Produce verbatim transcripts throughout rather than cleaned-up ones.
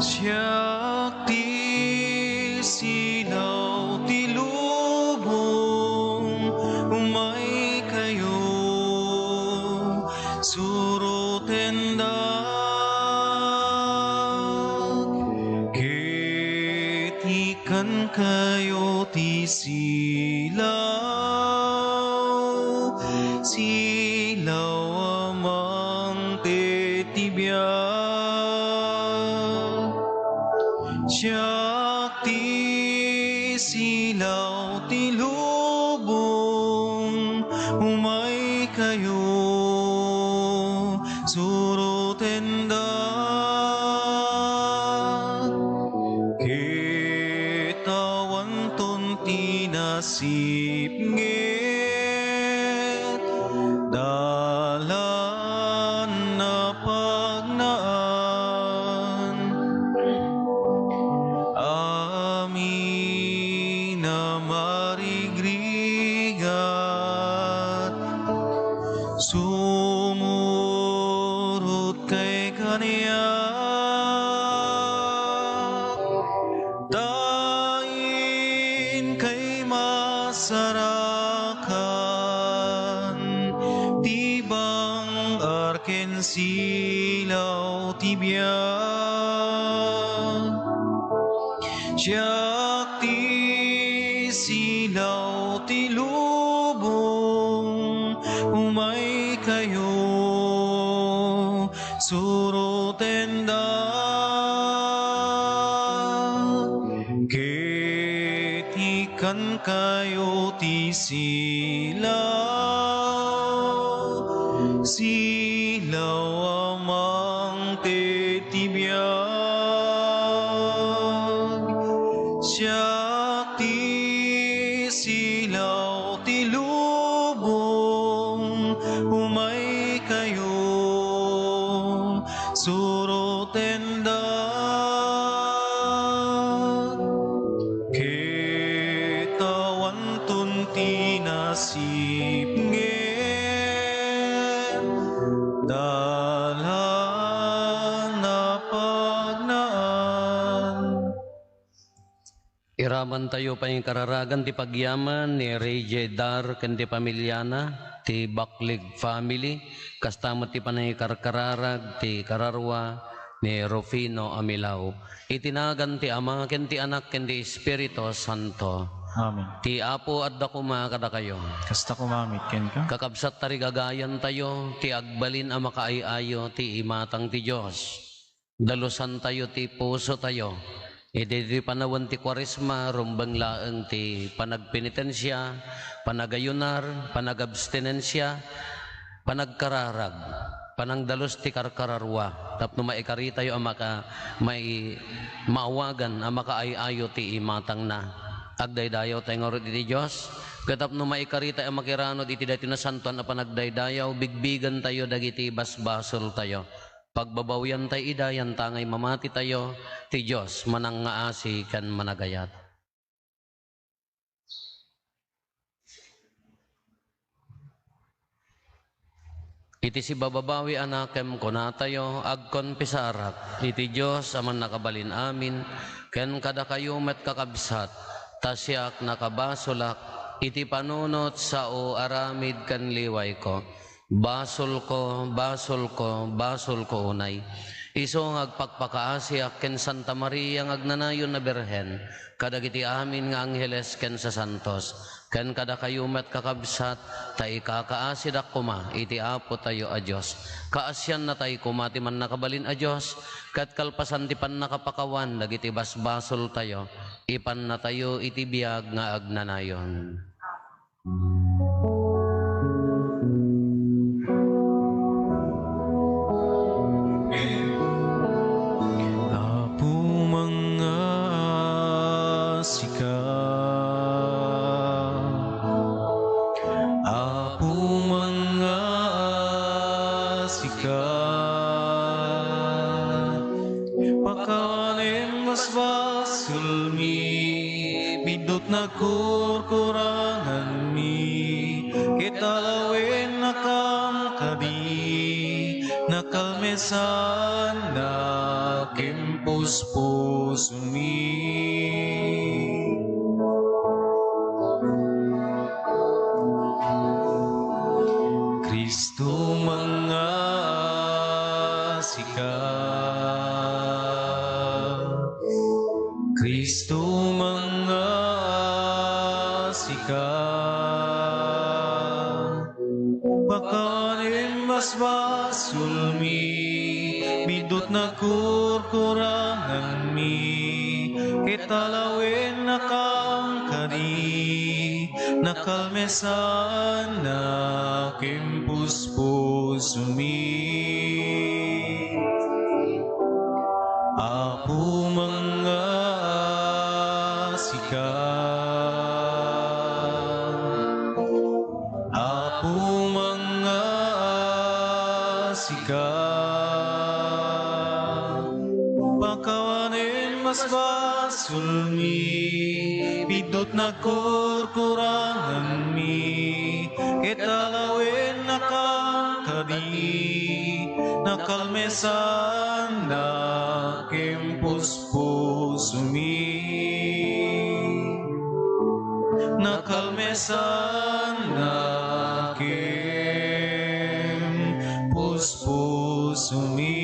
Siak ti silaw ti lubong, umaykayo, surotendak, ket ikkankayo ti silaw, silaw a mangted ti biag. Siak ti silaw ti lubong, umaykayo, surotendak, ket awanton ti nasipnget, dalan a pagnaan. Amin a marigrigat, sumurotkay kaniak, ta inkay masarakan ti bang-ar ken silaw ti biag. Siak ti silaw ti lubong, umaykayo, surotendak, ket ikkankayo ti silaw, silaw a mangted ti biag. Siak ti silaw ti lubong, umaykayo, surotendak, ket awanton ti nasipnget, dalan a pagnaan. Iramantayo pay nga kararagan ti pagyaman ni Rey J. Dar ken ti pamiliana, ti Baklig family, kasta met ti panangikarkararag ti kararua ni Rufino Amilao. Iti nagan ti Ama, ken ti Anak, ken ti Espiritu Santo. Amen. Ti Apo adda koma kadakayo. Kasta koma met kenka. Kakabsat, tarigagayantayo ti agbalin a makaay-ayo ti imatang ti Dios. Dalusantayo ti pusotayo. Iti, iti panawen ti Kuaresma, rumbeng laeng ti panagpenitensia, panagayunar, panagabstinensia, panagkararag, panangdalus ti karkararua, tapno maikaritayo a maka-, mai-, maawagan a makaay-ayo ti imatangna. Agdaydayawtayo ngarud iti Dios, ket tapno maikaritayo a makiranud iti daytoy nasantoan a panagdaydayaw, bigbigentayo dagiti basbasoltayo. Pagbabawiantay ida, yantangay mamatitayo, ti Dios manangngaasi ken managayat. Iti sibababawi a nakem, kunatayo, agkonfesarak iti Dios a Mannakabalin-amin, ken kadakayo met, kakabsat, ta siak nakabasolak iti panunot, sao, aramid, ken liwayko. Basolko, basolko, basolko unay. Isu nga agpakpakaasiak ken Santa Maria nga agnanayon a Birhen, kadagiti amin nga angheles ken sasantos, ken kadakayo met, kakabsat, ta ikakaasidak koma iti Apotayo a Dios. Kaasiannatay koma ti Mannakabalin a Dios, ket kalpasan ti pannakapakawan dagiti basbasoltayo, ipannatayo iti biag nga agnanayon. Apo, mangngaasika. Apo, mangngaasika. Pakawanem basbasolmi, biddut nagkurkuranganmi, ket alawennakam kadi, nakalmesannak ken Puspusomi. Kristo, mangnga sika. Kristo, mangnga sika. Pakawanen basbasolmi, biddut nakurkuranganmi, ket alawennakam kadi, nakalmesannak ken puspusomi. Apo, mangnga sika. Apo, mangnga sika. Pakawanen basbasolmi, biddut nakurkuranganmi, ket alawennakam kadi, nakalmesannak ken puspusomi. Nakalmesannak ken puspusomi.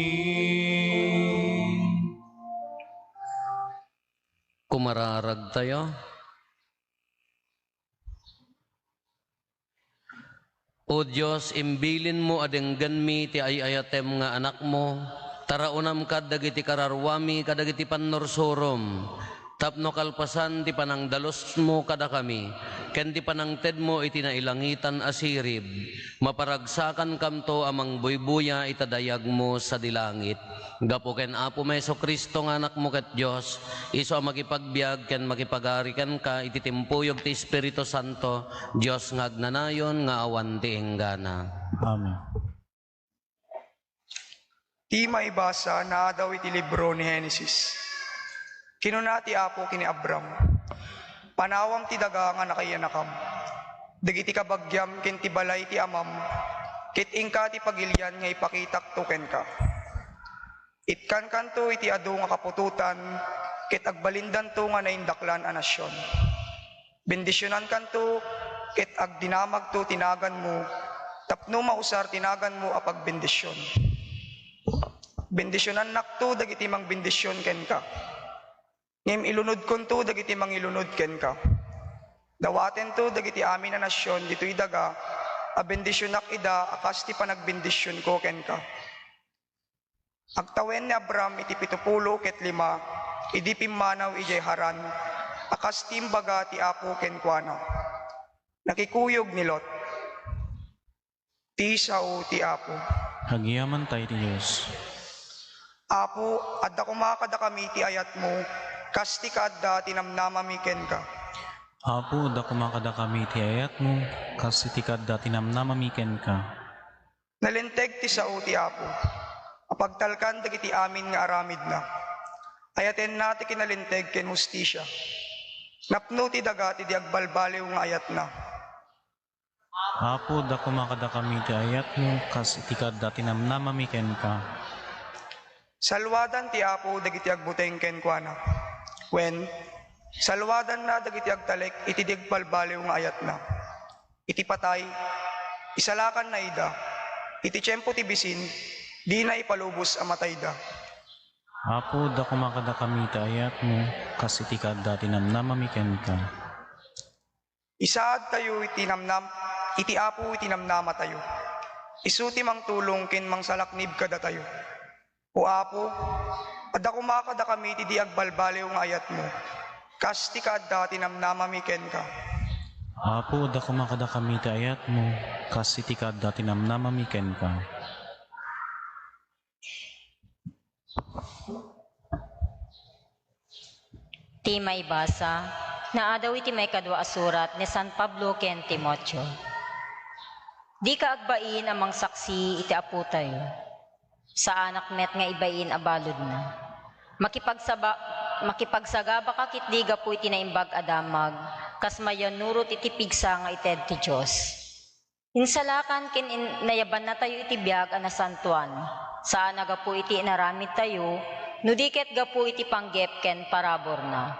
Kumararagtayo. O Dios, imbilinmo a denggenmi ti ay-ayatem nga anakmo, taraonam kad dagiti kararuami kadagiti pannursurom, tapno kalpasan ti panangdalusmo kadakami, ken ti panangtedmo iti nailangitan a sirib, maparagsakankamto a mangbuybuya ita dayagmo sadi langit. Gapu ken Apomi Jesu-Cristo nga Anakmo ket Dios, isu a makipagbiag ken makipagari kenka iti timpuyog ti Espiritu Santo, Dios nga agnanayon nga awan ti inggana. Amen. Ti maibasa naadaw iti libro ni Genesis. Kinuna ti Apo ken ni Abram, "Panawam ti daga nga nakaiyanakam, dagiti kabagiam ken ti balay ti amam, ket inka ti pagilian nga ipakitakto kenka." Ikkankanto iti adu nga kaputotan, ket agbalindanto nga naindaklan a nasion. Bendisionankanto, ket agdinamagto ti naganmo, tapno mausar ti naganmo a pagbendision. Bendisionannakto dagiti mangbendision kenka, ngem ilunodkonto dagiti mangilunod kenka. Dawatento dagiti amin a nasion ditoy daga a bendisionak ida a kas ti panagbendisionko kenka. Agtawen ni Abram iti pitupulo ket lima idi pimmanaw idiay Haran, a kas ti imbaga ti Apo kenkuana. Nakikuyog ni Lot. Ti sao ti Apo. Agyamanta iti Dios. Apo, adda koma kadakami ti ayatmo, kas ti kaadda ti namnamami kenka. Apo, adda koma kadakami ti ayatmo, kas iti kaadda ti namnamami kenka. Nalinteg ti sao ti Apo a pagtalkan dagiti amin nga aramidna. Ayatenna ti kinalinteg ken hustisia. Napno ti daga ti di agbalbaliw nga ayatna. Apo, adda koma kadakami ti ayatmo, kas iti kaadda ti namnamami kenka. Saluadan ti Apo dagiti agbuteng kenkuana. Wen, saluadanna dagiti agtalek iti di agbalbaliw nga ayatna. Iti patay, isalakanna ida. Iti tiempo ti bisin, dina ipalubos a matayda. Apo, adda koma kadakami ti ayatmo, kas iti kaadda ti namnamami kenka. Isaadtayo iti namnam-, iti Apo iti namnamatayo. Isu ti mangtulong ken mangsalaknib kadatayo. O Apo, adda koma kadakami ti di agbalbaliw nga ayatmo, kas ti kaadda ti namnamami kenka. Apo, adda koma kadakami ti ayatmo, kas iti kaadda ti namnamami kenka. Ti maibasa, naadaw iti maikadua a surat ni San Pablo ken Timoteo. Dika agbain a mangsaksi iti Apotayo. Saanak met nga ibain a baludna. Makipagsaba-, makipagsagabaka ketdi gapu iti naimbag a damag, kas mayannurot iti pigsa nga ited ti Dios. Insalakan ken in-, nayabannatayo iti biag a nasantoan, saan a gapu iti inaramidtayo, no di ket gapu iti panggep ken paraburna.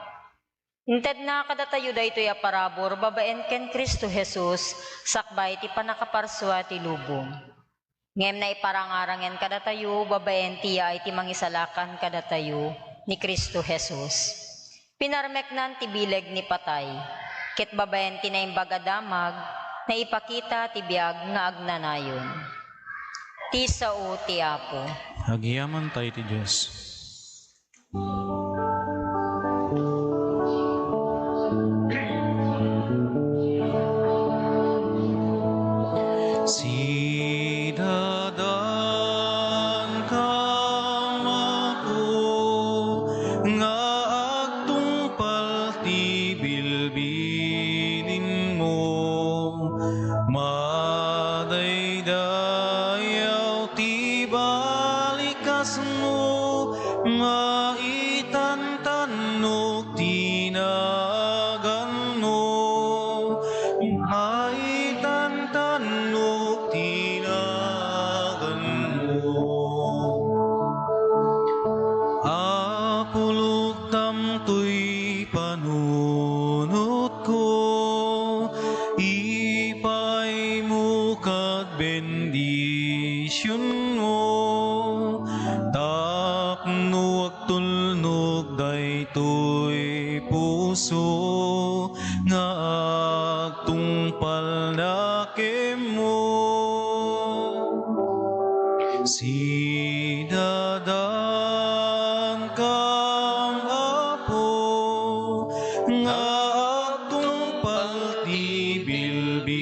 Intedna kadatayo daytoy a parabur babaen ken Cristo Jesus sakbay ti pannakaparsua ti lubong. Ngem naiparangarangen kadatayo babaen ti yaay ti Mangisalakan kadatayo, ni Cristo Jesus. Pinarmeknan ti bileg ni patay, ket babaen ti Naimbag a Damag, naipakita ti biag nga agnanayon. Ti sao ti Apo. Agyamankay ti Dios. Sidadankam, Apo, nga agtungpal ti bilbilinmo. Madaydayaw ti balikasmo, maitantanok ti naganmo, maitantanok ti naganmo. Apo, luktam toy panunotko, ipaaymo ket bendisionmo, tapno agtulnog daytoy puso nga agtungpalna kenmo. Sidadankam, Apo, nga agtungpal ti bilbilinmo.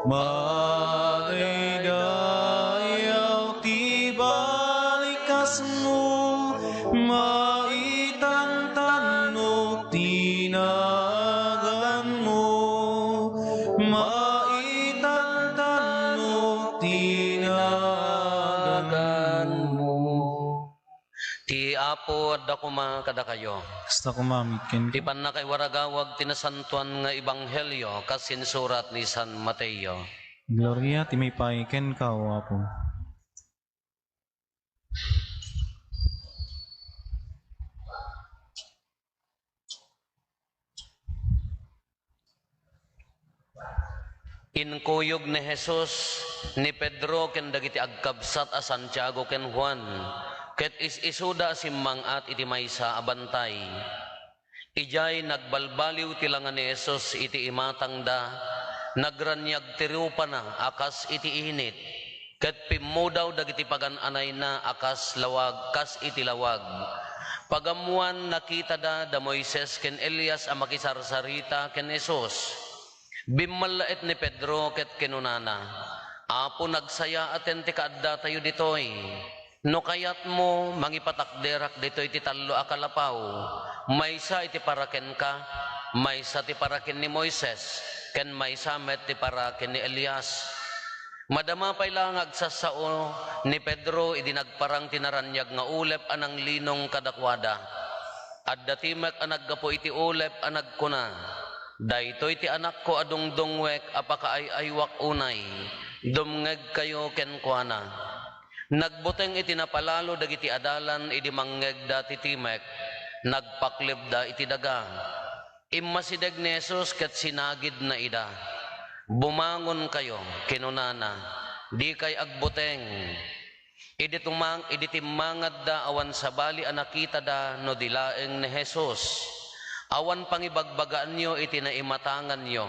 Madaydayaw ti balikasmo, maitantanok ti naganmo, maitantanok ti naganmo. Ti Apo adda koma kadakayo. Kasta koma met kenka. Ti pannakaiwaragawag ti nasantoan nga ebanghelio kas insurat ni San Mateo. Gloria ti maipaay kenka, O Apo. Inkuyog ni Jesus ni Pedro ken dagiti agkabsat a Santiago ken Juan, ket is-isuda a simmang-at iti maysa a bantay. Idiay nagbalbaliw ti langa ni Jesus iti imatangda, nagraniag ti rupana a kas iti init, ket pimmudaw dagiti pagan-anayna a kas lawag, kas iti lawag. Pagammoan, nakitada da Moises ken Elias a makisarsarita ken Jesus. Bimmallaet ni Pedro ket kinunana, "Apo, nagsayaaten ti kaaddatayo ditoy. No kayatmo, mangipatakderak ditoy ti tallo a kalapaw, maysa iti para kenka, maysa ti para ken ni Moises, ken maysa met ti para ken ni Elias." Madama pay la nga agsassao ni Pedro idi nagparang ti naraniag nga ulep a nanglinong kadakuada. Adda timek a naggapu iti ulep a nagkuna, "Daytoy ti Anakko a dungdungwek a pakaay-aywak unay, dumngegkayo kenkuana." Nagbuteng iti napalalo dagiti adalan idi mangngegda ti timek, nagpaklibda iti daga. Immasideg ni Jesus ket sinagidna ida. "Bumangonkayo," kinunana, "dikay agbuteng." Idi tumang-, idi timmangadda, awan sabali a nakitada no di laeng ni Jesus. Awan pangibagbagaanyo iti naimatanganyo.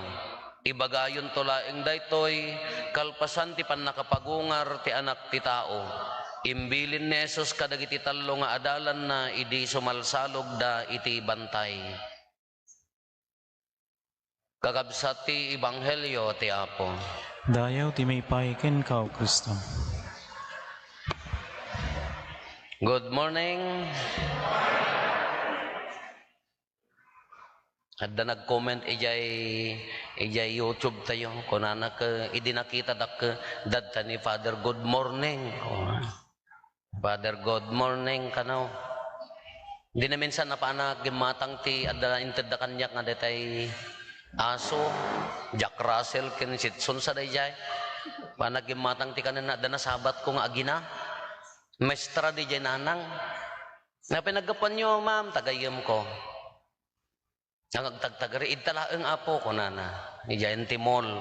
Ibagayonto laeng daytoy, kalpasan ti pannakapagungar ti Anak ti Tao. Imbilin ni Jesus kadagiti tallo nga adalanna idi sumalsalogda iti bantay. Kakabsat ti Ebanghelio ti Apo. Dayaw ti maipaay kenka, O Cristo. Good morning. Adda nag-comment idiay, idiay YouTube tayo. Kunana ket, idi nakitadak ket, "Dadta ni Father, good morning." Oh. "Father, good morning," kano. Di na minsan napanak gimmatang ti adda intedda kaniak nga detay aso, Jack Russell, ken Shih Tzu sa daydiay. Panak gimmatang ti kanenna, adda nasabatko nga agina. Maestra diay nanang. Napay naggapuanyo, ma'am, tagayemko. Ang agtagtagari, "Idta laeng, Apo," kunana. Idiay ti mall.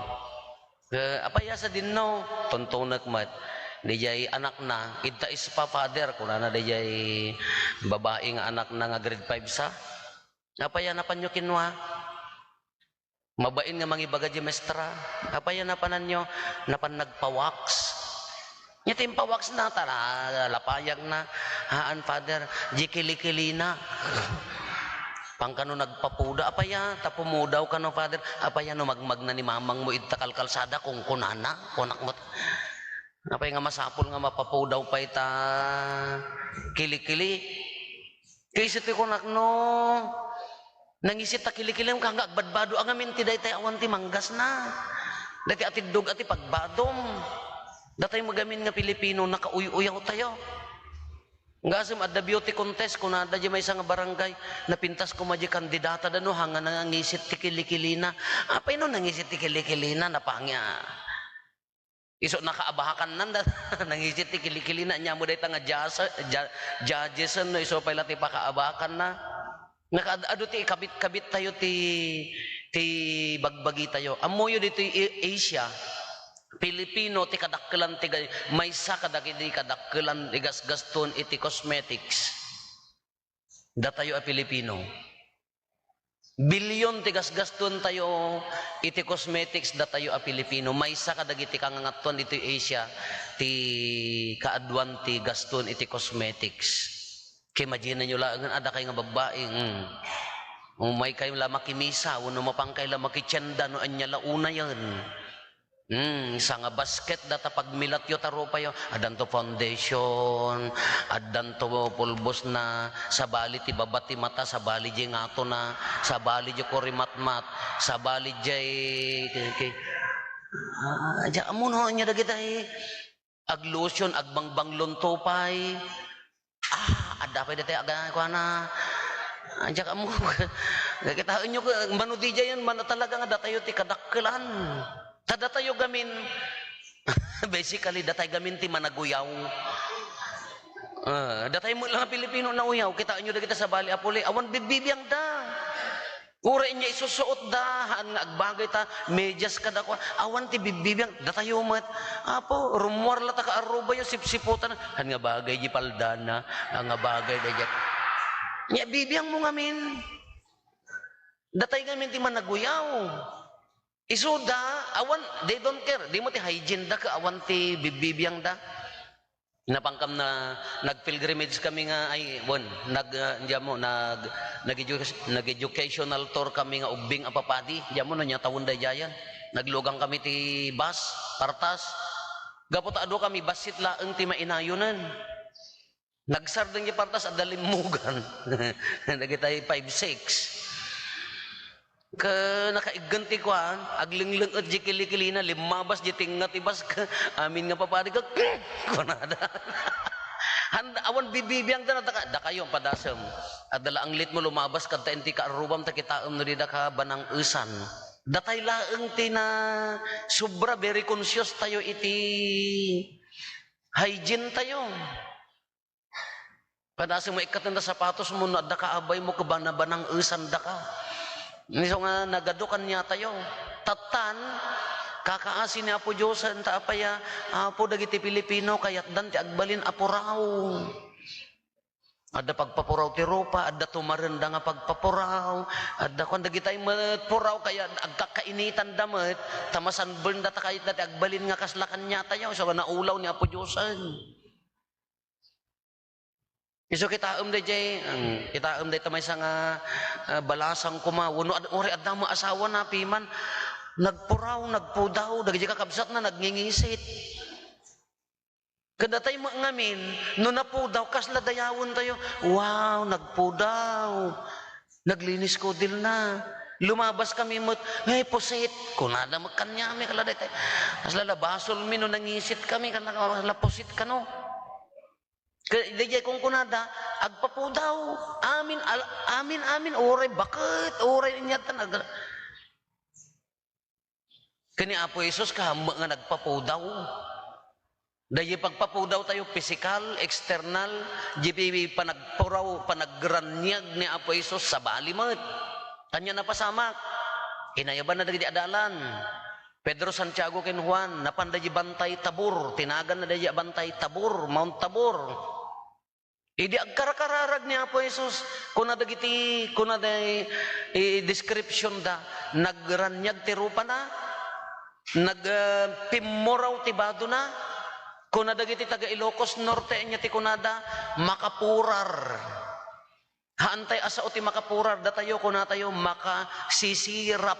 Eh, "Apay a sadinno?" Tuntunek met. Diay anakna, "Idta spa, Father," kunana diay babai nga anakna nga grade five sa. "Apay a napanyo kinua?" Mabain nga mangibaga di maestra. "Apay a napananyo?" "Napan nagpa-wax." Nya ti impawaksna, ta la-, lapayagna. "Haan, Father, di kilikilina." "Pangkano nagpapuda?" "Apay a, ta pumudaw kano, Father." "Apay a no magmagna ni mamangmo idta kalkalsada, kunkunana?" Kunak met. Apay nga masapul nga mapapudaw pay ta kilikili? Kaysa ti kunak, no nangisit ta kilikilim ka nga agbadbado a ngamin ti daytay awan ti manggasna. Daytay atiddog a ti pagbadom. Datay met ngamin nga Pilipino, nakauy-uyaw tayo. Ngasem adda beauty contest, kunada di maysa nga barangay, napintas koma di kandidata da no, hanga nangisit ti kilikilina. Apay no nangisit ti kilikilina, napangya. Isu nakaabakannan da, nangisit ti kilikilina, nya mo dayta nga jasa-, ja-, judgesen no isu pay la ti pakaabakanna. Nakaad-adu ti ikabit-kabit tayo ti, ti bagbagi tayo. Ammoyo ditoy i-, Asia, Pilipino ti kadakkelan ti ga-, maysa kadagiti kadakkelan ti gasgastuan iti cosmetics. Datayo a Pilipino. Bilyon ti gasgastuan tayo iti cosmetics datayo a Pilipino. Maysa kadagiti kangangatuan ditoy Asia ti kaaduan ti gastuan iti cosmetics. Imagine-yo laengen, adda kay nga babbai, mm. Umay kay la makimisa, wenno mapan kay la makitienda, no ania la unayen. Hmm, sanga basket data pagmilatyo ta rupayo. Addanto foundation, addanto pulbosna, sabali ti baba ti mata, sabali diay ngatona, sabali diay kurimatmat, sabali diay, ki-, ki-, ah, diay, ammoyo, ania dagitay. Aglotion, agbangbanglonto pay. Ah, adda pay daytay aga-, kuana. Ah, diak ammo. Kitaenyo, mano diay, mano talaga nga datayo ti kadakkelan. Ta datayo gamin, basically, datay gamin ti managuyaw. Ah, datay met la nga Pilipino nauyaw. Kitaenyo dagita sabali a puli, awan bibbibiangda. Uray ania isusuotda, haan nga agbagay ta, medyas kadakua, awan ti bibbibiang, datayo met. Apo, rummuar la ta ka arrubayo, sipsiputan, haan nga bagay di paldana, haan nga bagay da diak. Nia, bibiang mo ngamin. Datay ngamin ti managuyaw. Isuda, awan, they don't care. Di mo ti hygiene da, ka awan ti bibbibiang da. Napankam na, nag-pilgrimage kami nga, ay, wen, nag, ah, diyan mo, nag, nag-edu-, nag-educational tour kami nga ubbing a papadi. Diyan mo, no, nia tawen daydiayan. Naglugang kami ti bus, partas. Gapu ta adu kami, bassit laeng ti mainayonen. Nagsardeng ti partas, adda limmugan. Dagitay five, six. Ket nakaiggen ti kuan, aglengleng-et di kilikilina, limmabas di tengnga ti bus, ket amin nga papadi ket kunada. Han-, awan bibbibiangda, daka-, dakayo, padasem. Adda la anglit mo lumabas kadta iti kaarrubam ta kitaem no dida ka banang-esan. Datay laeng ti na sobra, very conscious tayo iti hygiene tayo. Padasem nga ikkaten da sapatos mo, no adda ka abay mo, ket banabanang-esan daka. Isu nga nagadu kaniatayo. Tattan, kakaasi ni Apo Dios, enta apay a, Apo, dagiti Pilipino, kayatdan ti agbalin a puraw. Adda pagpapuraw ti rupa, adda tumarenda nga pagpapuraw, adda kuan, dagitay met puraw, kaya agkakainitanda met, ta masanbelnda ta kayatda ti agbalin nga kasla kaniatayo, isu nga naulaw ni Apo Diosen. Isu kitaem daydiay, ang kitaem dayta maysa nga, ah, balasang koma, wenno ad-, uray adda met asawana, piman, nagpuraw, nagpudaw, dagiti kakabsatna, nagngingisit. Ket datay met ngamin, no napudaw, kasla dayawentayo, "Wow, nagpudaw, naglinis kudilna." Lumabas kami met, "Ay, pusit," kunada met kaniami, kala daytay. Kasla la basolmi no nangisit kami, kala, kala pusit kano. Ket daydiay kunkunada, agpapudaw. Amin, al-, amin, amin, uray baket, uray inyatan, ag-, ken ni Apo Jesus, kaammo nga nagpapudaw. Daydi pagpapudawtayo, pisikal, eksternal, daydi panagpuraw, panagraniag ni Apo Jesus, sabali met. Ania napasamak? Inayabanna dagiti adalan. Pedro, Santiago, ken Juan, napan daydi Bantay Tabor, tinaganna daydi a Bantay Tabor, Mount Tabor. Idi agkarkararag ni Apo Jesus, kuna dagiti, kuna day, i-, description da, nagraniag ti rupana, nag, ah, pimmuraw ti badona, kuna dagiti taga Ilocos Norte, ania ti kunada, makapurar. Haantay a sao ti makapurar, datayo, kunatayo, makasisirap.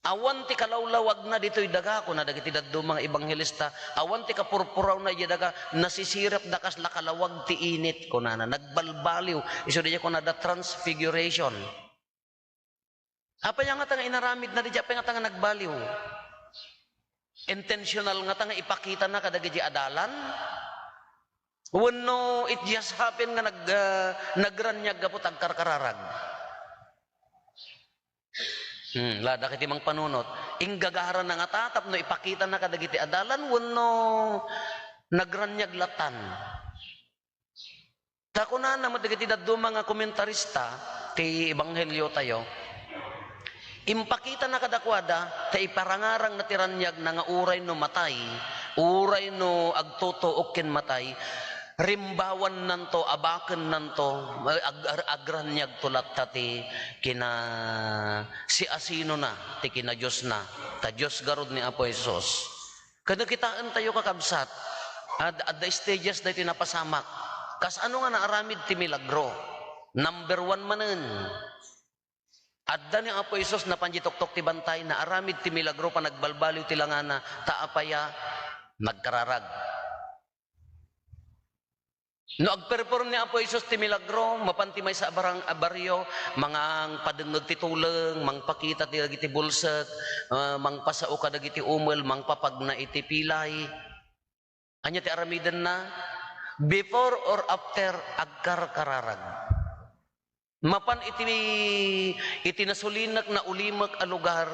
Awan ti kalawlawagna ditoy daga, kuna dagiti dadduma nga ebanghelista. Awan ti kapurpurawna idiay daga, nasisirap da kasla kalawag ti init, kunana. Nagbalbaliw. Isu diay kunada transfiguration. Apay ngata nga inaramidna diay, apay ngata nga nagbaliw? Intentional ngata nga ipakitana kadagiti adalan? Wenno it just happen nga nag-, ah, nagraniag gapu ta agkarkararag? Hmm, la, dakiti mangpanunot. Inggagarana ngata tapno ipakitana kadagiti adalan wenno nagraniag lattan? Ta kunana met dagiti dadduma nga komentarista ti ebangheliotayo, impakitana kadakuada ta iparangarangna ti raniagna nga uray no matay, uray no agtutuok ken matay, rimbawannanto, abakennanto, ag-, ag-, agraniagto latta ti kinasiasinona, ti kinadiosna. Ta Dios garud ni Apo Jesus. Ket no kitaentayo, kakabsat, ad-, adda stages daytoy napasamak. Kasano nga naaramid ti milagro? Number one manen. Adda ni Apo Jesus napan di tuktok ti bantay, naaramid ti milagro, panagbalbaliw ti langana, ta apay a? Nagkararag. No agperform ni Apo Jesus ti milagro, mapan ti maysa a barang-, a barrio, mangpadengngeg ti tuleng, mangpakita ti dagiti bulsek, ah, mangpasao kadagiti umel, mangpapagna iti pilay. Ania ti aramidenna? Before or after, agkarkararag. Mapan iti, iti nasulinek, naulimek a lugar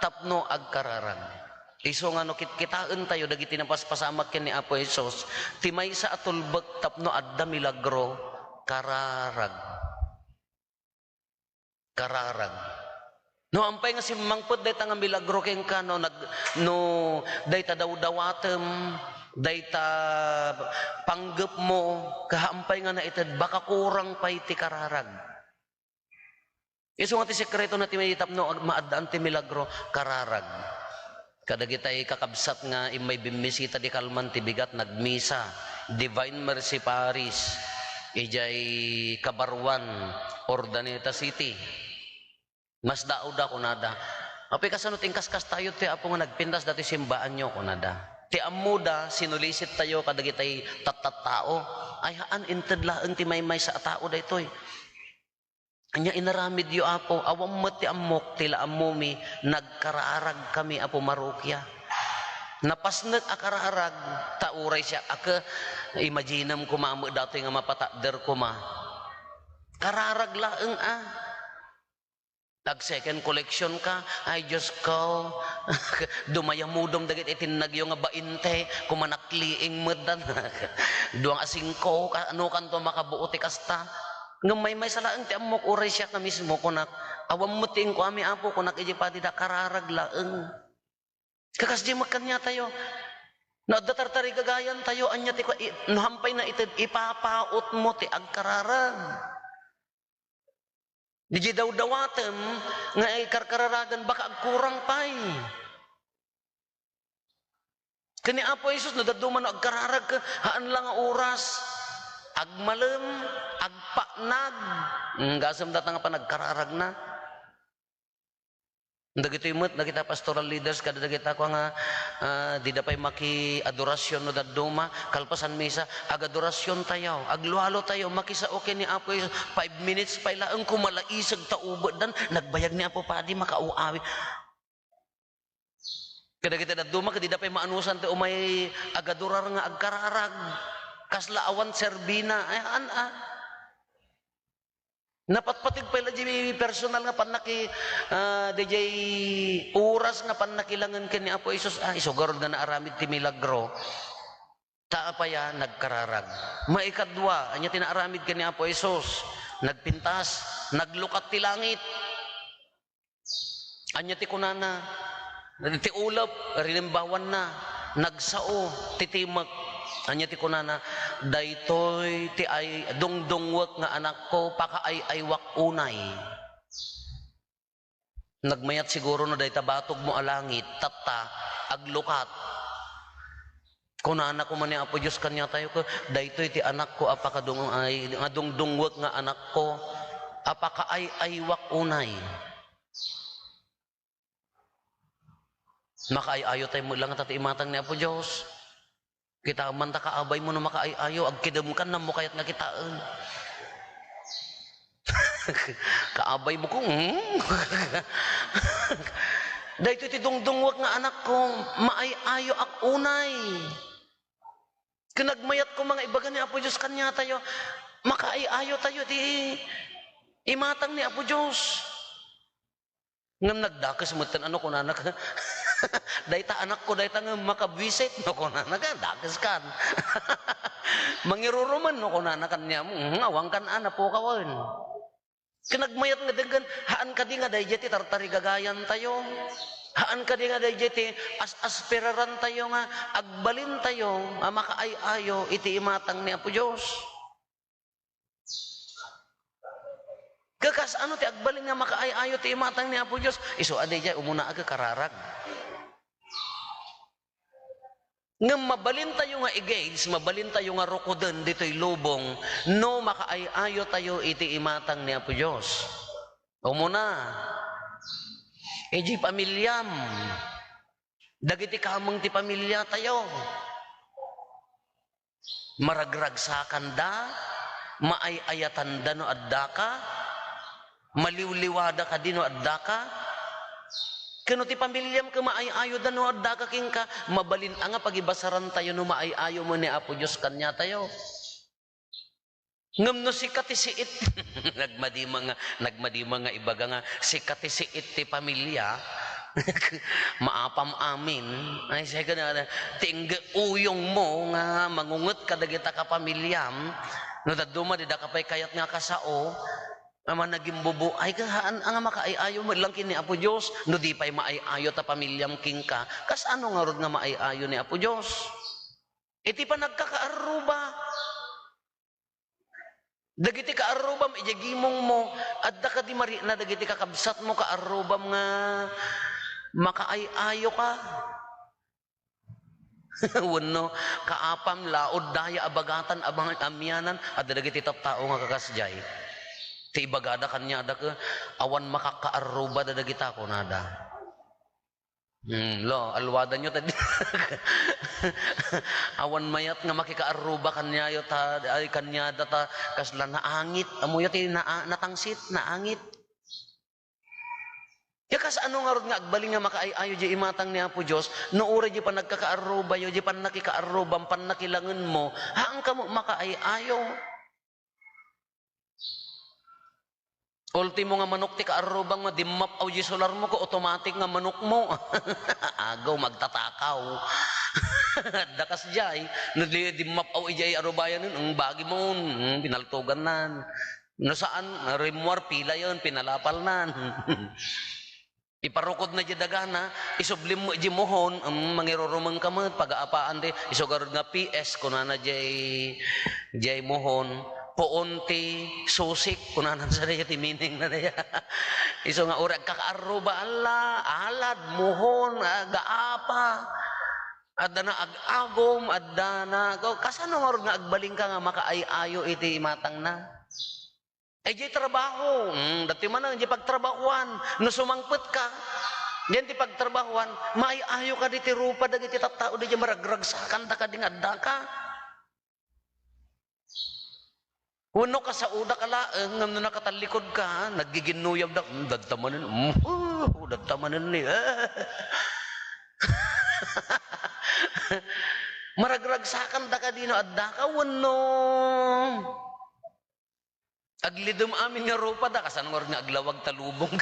tapno agkararag. Isu nga no kitkitaentayo dagiti napaspasamak ken ni Apo Jesus, ti maysa a tulbek tapno adda milagro, kararag. Kararag. No ampay nga simmangpet dayta nga milagro kenka, no nag-, no dayta dawdawatem, dayta panggepmo, kahampay nga naited, baka kurang pay ti kararag. Isu nga ti sekretona ti may tapno ag-, maaddaan ti milagro, kararag. Kadagitay kakabsat nga immay bimmisita di kalman ti bigat, nagmisa, Divine Mercy Parish, idiay Cabarwan, Urdaneta City. Masdaawda, kunada. Apay, kasano ti inkaskas tayo ti Apo nga nagpintas dati simbaanyo, kunada. Ti ammoda, sinulisit tayo kadagitay tattattao. Ay, haan, inted laeng ti maymaysa a tao daytoy. Ania inaramidyo, Apo? Awan met ti ammok, ti la ammomi, nagkararagkami, Apo, marukia. Napasnek a kararag, ta uray siak a ke, imaginem koma met datoy nga mapatakder koma. Kararag laeng a. Nag-second collection ka, ay, Dios ko, dumayamudom dagiti tinnagyo nga bainte, kumanakliing met dan. Dua nga singko, ka-, ano kanto makabuo ti kasta? Ngem maymaysa laeng ti ammok, uray siak nga mismo, kunak, awan met ti inkuami, Apo, kunak, idiay padida, kararag laeng. Kakasdi met kaniatayo. No adda tartarigagayantayo, ania ti kua-, i-, no hampay naited, ipapautmo ti agkararag. Diay dawdawatem nga ikarkararagan, baka agkurang pay. Ken ni Apo Jesus, no dadduma no agkararag, haan la nga oras, agmalem, agpaknag. Mm, gasem data nga panagkararagna. Dagitoy met, dagita pastoral leaders, kada dagita kua nga, ah, dida pay maki-adorasion no dadduma, kalpasan misa, ag-adorasion tayo, aglualo tayo, makisao ken ni Apo Jesus, five minutes pay laeng, kumalaiseg ta ubetdan, nagbayag ni Apo Padi, makauawi. Kadagiti dadduma, ket dida pay maanusan ti umay agadurar nga agkararag. Kasla awan serbina, ay, an, a. Napatpateg pay la di personal nga pannaki-, ah, diay oras nga pannakilangen ken ni Apo Jesus. Ah, isu garud nga naaramid ti milagro. Ta apay a nagkararag? Maikadua, ania ti naaramid ken ni Apo Jesus? Nagpintas, naglukat ti langit. Ania ti kunana? Ti ulep, rinimbawanna, nagsao ti timek. Ania ti kunana? "Daytoy ti ay-, dungdungwek nga anakko, pakaay-aywak unay." Nagmayat siguro no dayta batogmo a langit, tatta, aglukat. Kunana koma ni Apo Dios kaniatayo, "Daytoy ti anakko a pakadung-, ay, nga dungdungwek nga anakko, a pakaay-aywak unay." Makaay-ayo tayo met lang ta ti imatang ni Apo Dios. Kitaem man ta kaabaymo no makaay-ayo, agkidemkan, ammo kayat nga kitaen. Kaabaymo ko, hmm? "Daytoy ti dungdungwek nga anakko, maay-ayoak unay." Ken nagmayat koma nga ibaga ni Apo Dios kaniatayo, makaay-ayo tayo ti imatang ni Apo Dios. Ngem nagdakes metten, ano, kunana, "Dayta anakko, dayta ngem makabuisit," no, kunana, "Dakeskan." "Mangirurumen," no, kunana kaniam, "Hmm, awankan a, napukawen." Ken nagmayat nga denggen, haan kadi nga daydiay ti tartarigagayan tayo? Haan kadi nga daydiay ti as-aspiraran tayo nga agbalin tayo a makaay-ayo iti imatang ni Apo Dios? Kakas-ano ti agbalin nga makaay-ayo ti imatang ni Apo Dios? Isu a daydiay umuna a kararag. Ngem mabalin tayo nga i-gauge, mabalin tayo nga rukoden ditoy lubong no makaay-ayo tayo iti imatang ni Apo Dios. Umuna, idiay pamiliam. Dagiti kameng ti pamilia tayo. Maragragsakanda, maay-ayatanda no addaka, maliwliwada kadi no addaka. Ken no ti pamiliam ket maay-ayoda no addaka kenka, mabalin a nga pagibasaran tayo no maay-ayo met ni Apo Dios kaniatayo. Ngem no sika ti siit, nagmadima nga, nagmadima nga ibaga nga sika ti siit ti pamilia, maapam amin, ay, say ka na, ti ingge uyongmo nga mangunget kadagita kapamiliam, no dadduma dida ka pay kayat nga kasao, a managimbubo, ay, kahaan a nga makaay-ayo met lang ken ni Apo Dios, no di pay maay-ayo ta pamiliam kenka, kas-ano ngarud nga maay-ayo ni Apo Dios? Iti panagkakaarruba. Dagiti kaarrubam idiay gimongmo, adda kadi marikna dagiti kakabsatmo, kaarrubam nga makaay-ayoka? Wenno, kaapam, laod daya a bagatan a bang-, amianan, adda dagiti tattao nga kakasdiay. Ti ibagada kaniada ket, "Awan makakaarruba dagita," kunada. Hmm, lo, alwadanyo ta di-, awan mayat nga makikaarruba kaniayo ta, ay, kaniada ta, kasla naangit. Ammoyo ti naa-, natangsit, naangit. Ya, kas-ano ngarud nga agbalin nga makaay-ayo diay imatang ni Apo Dios, no uray diay panagkakaarrubayo, diay pannakikaarrubam, pannakilangenmo, haanka met makaay-ayo. Ultimo nga manok ti kaarrubam nga dimmap-aw diay solarmo, ko automatic nga manokmo. Agaw, magtatakaw. Adda kasdiay, no di dimmap-aw idiay arubayanen, ang bagimon, hmm, pinaltogannan. No saan, rimmuar, pilayen, pinalapalnan. Iparukod na diay dagana, isublim met diay muhon, em, mangirurumeng ka met, pagaapaan ti, isu garud nga P S, kunana diay, diay muhon, puon ti susik, kunana sa diay ti meaning na diay. Isu nga uray agkakaarruba, ala, alad, muhon, agaapa, adda na ag-agum, adda na, ko-, kasano ngarud nga agbalin ka nga makaay-ayo iti imatang na? Ay, diay trabaho. Hmm, dati man ang diay pagtrabahuan. No sumangpet ka, diyan ti pagtrabahuan, maay-ayo kadi ti rupa dagiti tattao, diay maragragsakanda kadi nga addaka. Wenno kasaoda ka laeng, ngem no nakatallikod ka, naggiginnuyabda, "Hmm, dadta manen, hmm, dadta manen ni, ah." Maragragsakanda kadi no addaka, wenno? Aglidem amin nga rupada, kasano ngarud nga aglawag ta lubong?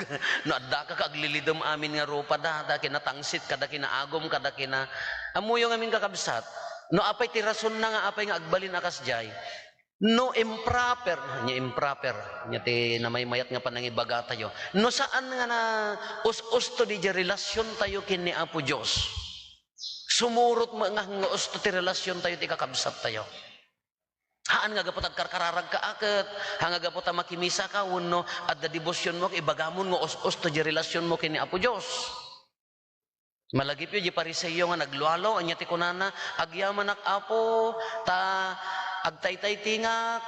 No addaka ket aglilidem amin nga rupada, da kinatangsit, kada kinaagum, kada kina-, ammoyo ngamin, kakabsat, No apay ti rasonna nga apay nga agbalin a kasdiay? No improper, nya improper, nya ti namaymayat nga panangibagatayo. No saan nga na us-usto didiay relasiontayo ken ni Apo Dios, sumurot met nga, nga usto ti relasiontayo ti kakabsattayo. Haan nga gapu ta agkarkararagka a ket, haan nga gapu ta makimisaka wenno adda debosionmo, ibagamon nga us-usto diay relasionmo ken ni Apo Dios. Malagipyo diay Fariseo nga naglualo, ania ti kunana, "Agyamanak, Apo, ta agtaytaytingak,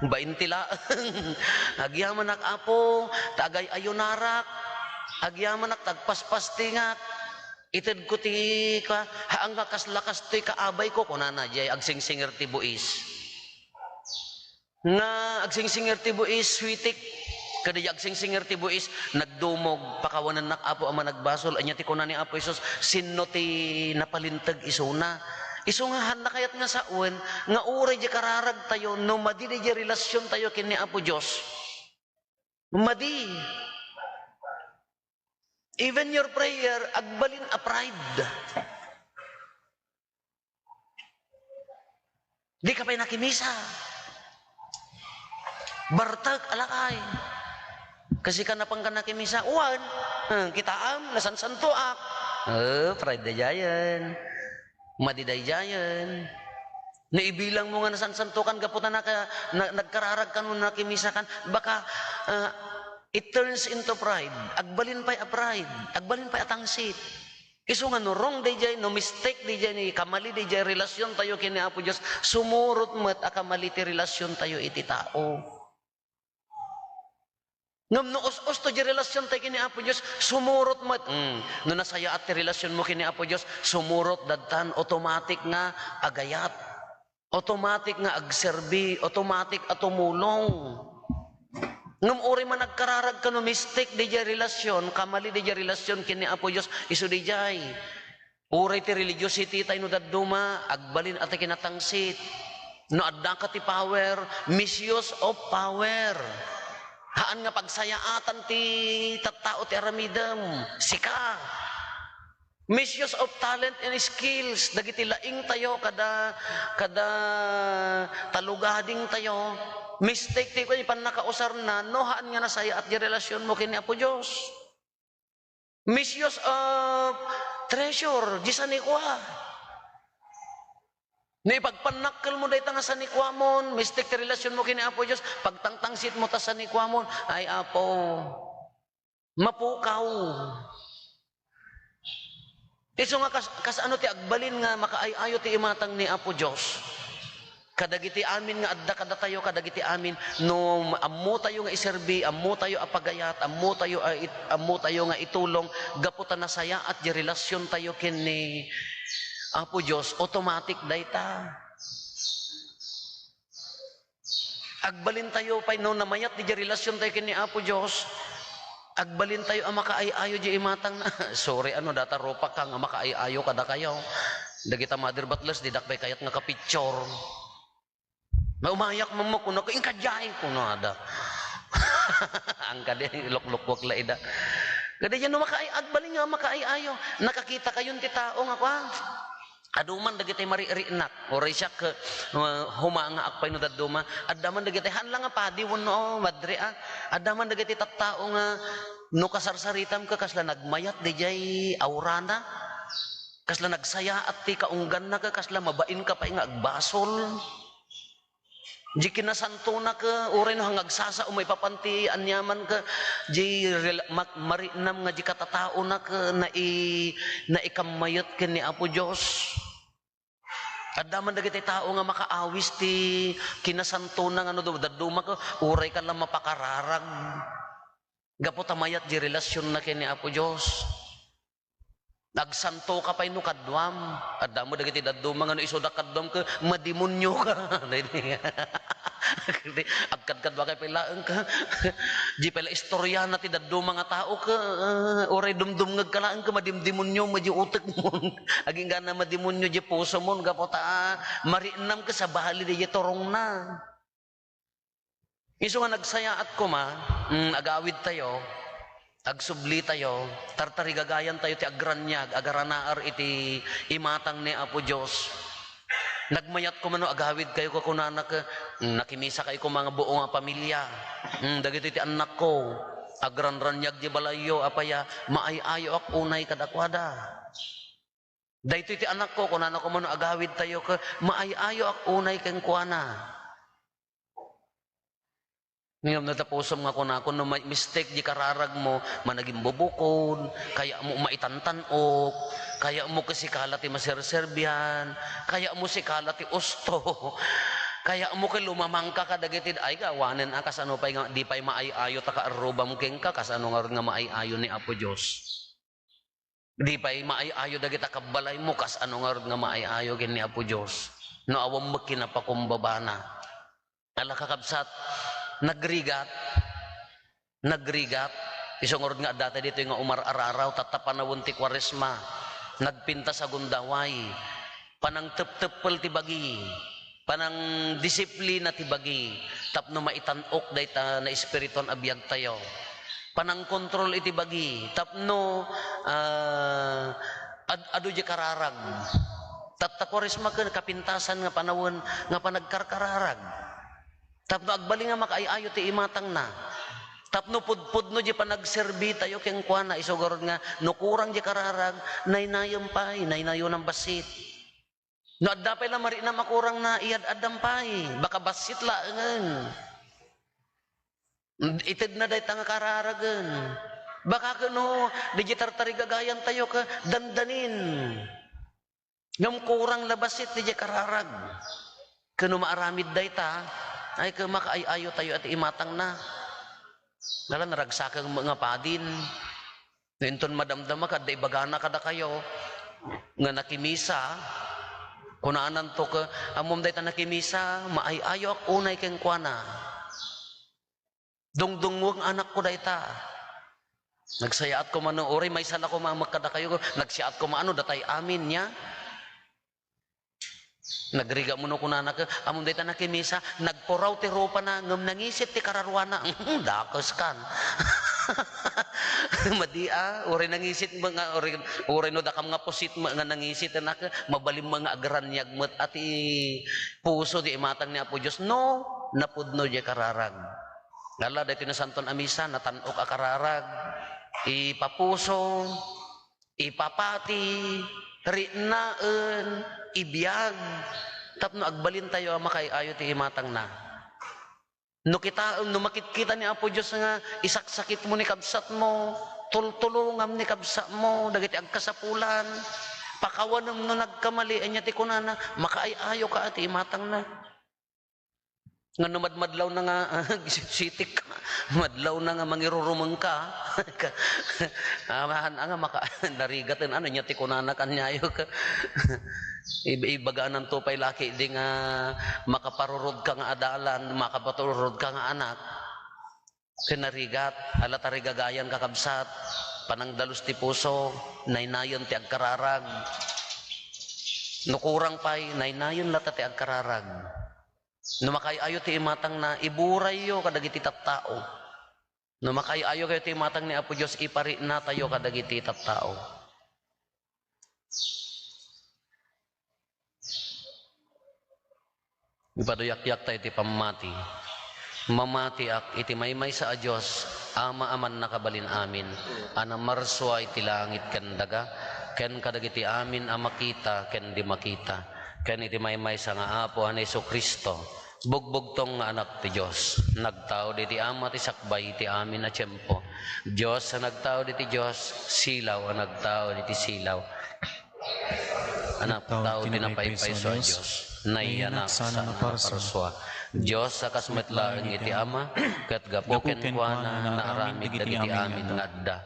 bain ti laeng. Agyamanak, Apo, ta agay-ayunarak. Agyamanak ta agpaspastingak. Itedko ti ka, haan nga kasla kastoy kaabayko," kunana, diay agsingsingir ti buis. Nga agsingsingir ti buis, sweetik. Kada diay agsingsingir ti buis, nagdumog, "Pakawanennak, Apo, a managbasol." Ania ti kuna ni Apo Jesus, "Sinno ti napalinteg isuna?" Isu nga, haan na kayat nga sawen, nga uray diay kararagtayo, no madi diay relasiontayo ken ni Apo Dios. Madi. Even your prayer, agbalin a pride. Dika pay nakimisa. Bartek a lakay. Kasika napanka nakimisa, wen, eh, kitaem, nasansantoak. Eh, pride daydiayen. Madi daydiayen. Naibilangmo nga nasansantokan gapu ta naka-, na-, nagkararagkan wenno nakimisakan, baka, ah, it turns into pride. Agbalin pay a pride. Agbalin pay a tangsit. Isu nga no wrong daydiay, no mistake daydiay, ni kamali daydiay relasiontayo ken ni Apo Dios, sumurot met a kamali ti relasiontayo iti tao. Ngem no us-usto diay relasiontayo ken ni Apo Dios, sumurot met. Mm, no nasayaat ti relasionmo ken ni Apo Dios, sumurot dadtan, automatic nga agayat. Automatic nga agserbi, automatic a tumulong. Ngem uray man agkararagka no mistake daydiay relasion, kamali daydiay relasion ken ni Apo Dios, isu daydiay. Uray ti religiosity tayo no dadduma, agbalin a ti kinatangsit. No addaka ti power, misuse of power. Haan nga pagsayaatan ti tattao ti aramidem. Sika. Misuse of talent and skills, dagiti laingtayo kada, kada talugadingtayo. Mistake ti kua, pannakausarna, no haan nga nasayaat diay relasionmo ken ni Apo Dios. Misuse of treasure, diay sanikua. No ipagpannakkelmo dayta nga sanikuamon, mistake ti relasionmo ken ni Apo Dios, pagtangtangsitmo ta sanikuamon, ay, Apo, mapukaw. Isu nga kas-, kasano ti agbalin nga makaay-ayo ti imatang ni Apo Dios? Kadagiti amin nga adda kadatayo, kadagiti amin, no ammotayo nga iserbi, ammotayo a pagayat, ammotayo a it-, ammotayo nga itulong, gapu ta nasayaat diay relasiontayo ken ni Apo Dios, automatic dayta. Agbalintayo pay no namayat diay relasiontayo ken ni Apo Dios. Agbalintayo a makaay-ayo diay imatang na. Sorry, ano, data rupak ka nga makaay-ayo kadakayo. Dagita mother butlers, didak pay kayat nga kapicture. Maumayak man mo, kuno ko, "Inka diay," kuno ada. Ang kadi, luklukwak la ida. Kadi yan, no makaay-, agbalin nga makaay-ayo. Nakakita kayon ti tao nga, kwa? Adu man dagiti maririnak, uray siak, eh, humangaak pay no dadduma. Adda man dagiti, haan la nga padi wenno, oh, madre, ah. Adda man dagiti tattao nga no kasarsaritam ket kasla nagmayat diay aurana. Kasla nagsayaat ti kaungganna ket kasla mabain ka pay nga agbasol. Di kinasantona ket uray no nga agsasao maipapan ti aniaman ket di rela-, ma-, marinnam nga di katataona ket nai-, naikammayat ken ni Apo Dios. Adda man dagiti tao nga makaawis ti kinasantona nga no dadduma ket uray ka la mapakararag. Gapu ta mayat di relasionna ken ni Apo Dios. Agsanto ka pay no kaduam. Adda met dagiti dadduma nga no isuda kaduam ket madimonio ka. Agkadkadua ka pay laeng ka. Di pay la istoriana ti dadduma nga tao ket, eh, uray dumdumngeg ka laeng ket madimdimonio met di utekmon. Agingga madimonio di pusomon gapu ta, ah, marinnam ket sabali di turongna. Isu nga nagsayaat koma, mm, agawidtayo, agsublitayo, tartarigagayantayo ti agraniag, agaranaar iti imatang ni Apo Dios. Nagmayat koma no agawid kayo, kunana ka, "Hmm, nakimisa kayo koma nga buo nga pamilya. Hmm, dagitoy ti annakko. Agranraniag di balayyo, apay a, maay-ayoak unay kadakuada. Daytoy ti anakko," kunana koma no agawid tayo ka, "Maay-ayoak unay kenkuana." Ngem no tapusom nga kunakon, no may mistake di kararagmo, managimbubukod, kayatmo maitantan-ok, kayatmo ket sika la ti maserserbian, kayatmo sika la ti usto, kayatmo ket lumamangka kadagiti, ay, gawanen a, kasano pay nga, di pay maay-ayo ta kaarrubam kenka, kasano ngarud nga maay-ayo ni Apo Dios? Di pay maay-ayo dagita kabbalaymo, kasano ngarud nga maay-ayo ken ni Apo Dios? No awan met kinapakumbabana. Ala, kakabsat, nagrigat. Nagrigat. Isu ngarud nga adda tayo ditoy nga umar-araraw, tatta panawen ti Kuaresma. Nagpintas a gundaway. Panangtepteppel ti bagi. Panangdisiplina ti bagi. Tapno maitan-ok dayta naespirituan a biagtayo. Panangkontrol iti bagi. Tapno, ah, ad-, adu diay kararag. Tatta Kuaresma ken kapintasan nga panawen nga panagkarkararag. Tapno agbalin nga makaay-ayo ti imatangna. Tapno pudpudno diay panagserbi tayo kenkuana, isu ngarud nga no kurang diay kararag, naynayem pay, naynayonam bassit. No adda pay la mariknam a kurangna, iyad-addam pay, baka bassit laengen. Itedna dayta nga kararagen. Baka ket no, diay tartarigagayan tayo ket dandanin. Ngem kurang la bassit diay kararag. Ket no maaramid dayta, ay ket makaay-ayo tayo a ti imatangna. Ngala, naragsaken met nga padin. No inton madamdama ka, adda ibagana kadakayo nga nakimisa, kunananto ket, "Ammom dayta nakimisa, maay-ayoak unay kenkuana." Dungdungngo nga anakko dayta. Nagsayaat koma no, uray maysa la koma met kadakayo, nagsayaat koma no, datay amin, nia? Nagrigat met no kunana ket, "Ammom dayta nakimisa, nagpuraw ti rupana, ngem nangisit ti kararuana." Dakes kan. Madi a, uray nangisit met nga, uray, uray no dakam nga pusit met nga nangisit, anak, mabalin met nga agraniag met a ti puso diay imatang ni Apo Dios. No, napudno diay kararag. Ngala, daytoy Nasanton a Misa, natan-ok a kararag, ipapuso, ipapati, riknaen, ibiag, tapno agbalin tayo a makaay-ayo ti imatangna. No kitaem, no makitkita ni Apo Dios nga isaksakitmo ni kabsatmo, tultulongam ni kabsatmo dagiti agkasapulan, pakawanem no nagkamali, ania ti kunana, makaay-ayoka a ti imatangna. Nga no madmadlawna nga, ah, sitik, madlawna nga mangirurumengka. Aman, a nga maka-, narigaten, ano, nia ti kunana kaniayo ka? Ib-, ibagananto pay laki di nga makaparurodka nga adalan, makaparurodka nga anak. Ken narigat, ala, tarigagayan, kakabsat, panangdalus ti puso, naynayen ti agkararag. No kurang pay, naynayen latta ti agkararag. No makaay-ayo ti imatangna, iburayyo kadagiti tattao. No makaay-ayo kayo ti imatang ni Apo Dios, ipariknatayo kadagiti tattao. Ipaduyakyak tayo ti pammati. Mamatiak iti maymaysa a Dios, Ama a mannakabalin amin, a namarsua iti langit ken daga, ken kadagiti amin a makita ken di makita, ken iti maymaysa nga Apo a ni Jesu-Cristo, bugbugtong nga Anak ti Dios, nagtaud iti Ama ti sakbay iti amin a tiempo. Dios a nagtaud iti Dios, silaw a nagtaud iti silaw. Anak, nagtaud ti napaypayso a Dios, nayanak sana a naparsua. Dios a kas met laeng iti Ama, ket gapu kenkuana naaramid dagiti amin nga adda.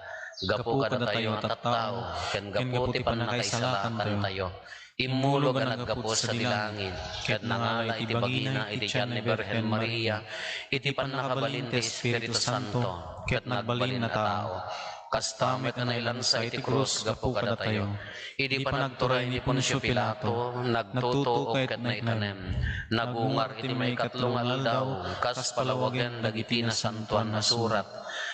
Gapu kadatayo nga tattao, ken gapu ti pannakaisalakantayo. Immulog a naggapu sadi langit, ket nangala iti bagina iti tian ni Birhen Maria, iti pannakabalin ti Espiritu Santo, ket nagbalin a tao. Kasta met a nailansa iti krus gapu kadatayo. Idi panagturay ni Poncio Pilato, nagtutuok ket naitanem. Nagungar iti maikatlo nga aldaw, kas palawagen dagiti Nasantoan a Surat,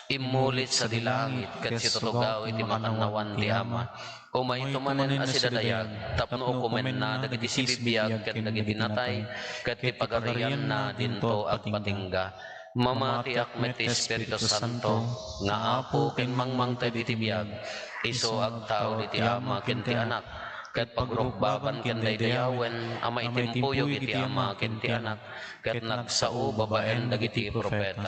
immulit sadi langit ket situtugaw iti makannawan ti Ama. Umayto manen a sidadayag tapno ukomenna dagiti sibibiag ken dagiti natay, ket ti pagarianna dinto agpatingga. Mamatiak met ti Espiritu Santo, nga Apo ken mangmangted iti biag, isu agtaud iti Ama ken ti Anak, ket pagrukbaban ken daydayawen a maitimpuyog iti Ama ken ti Anak, ket nagsao babaen dagiti profeta.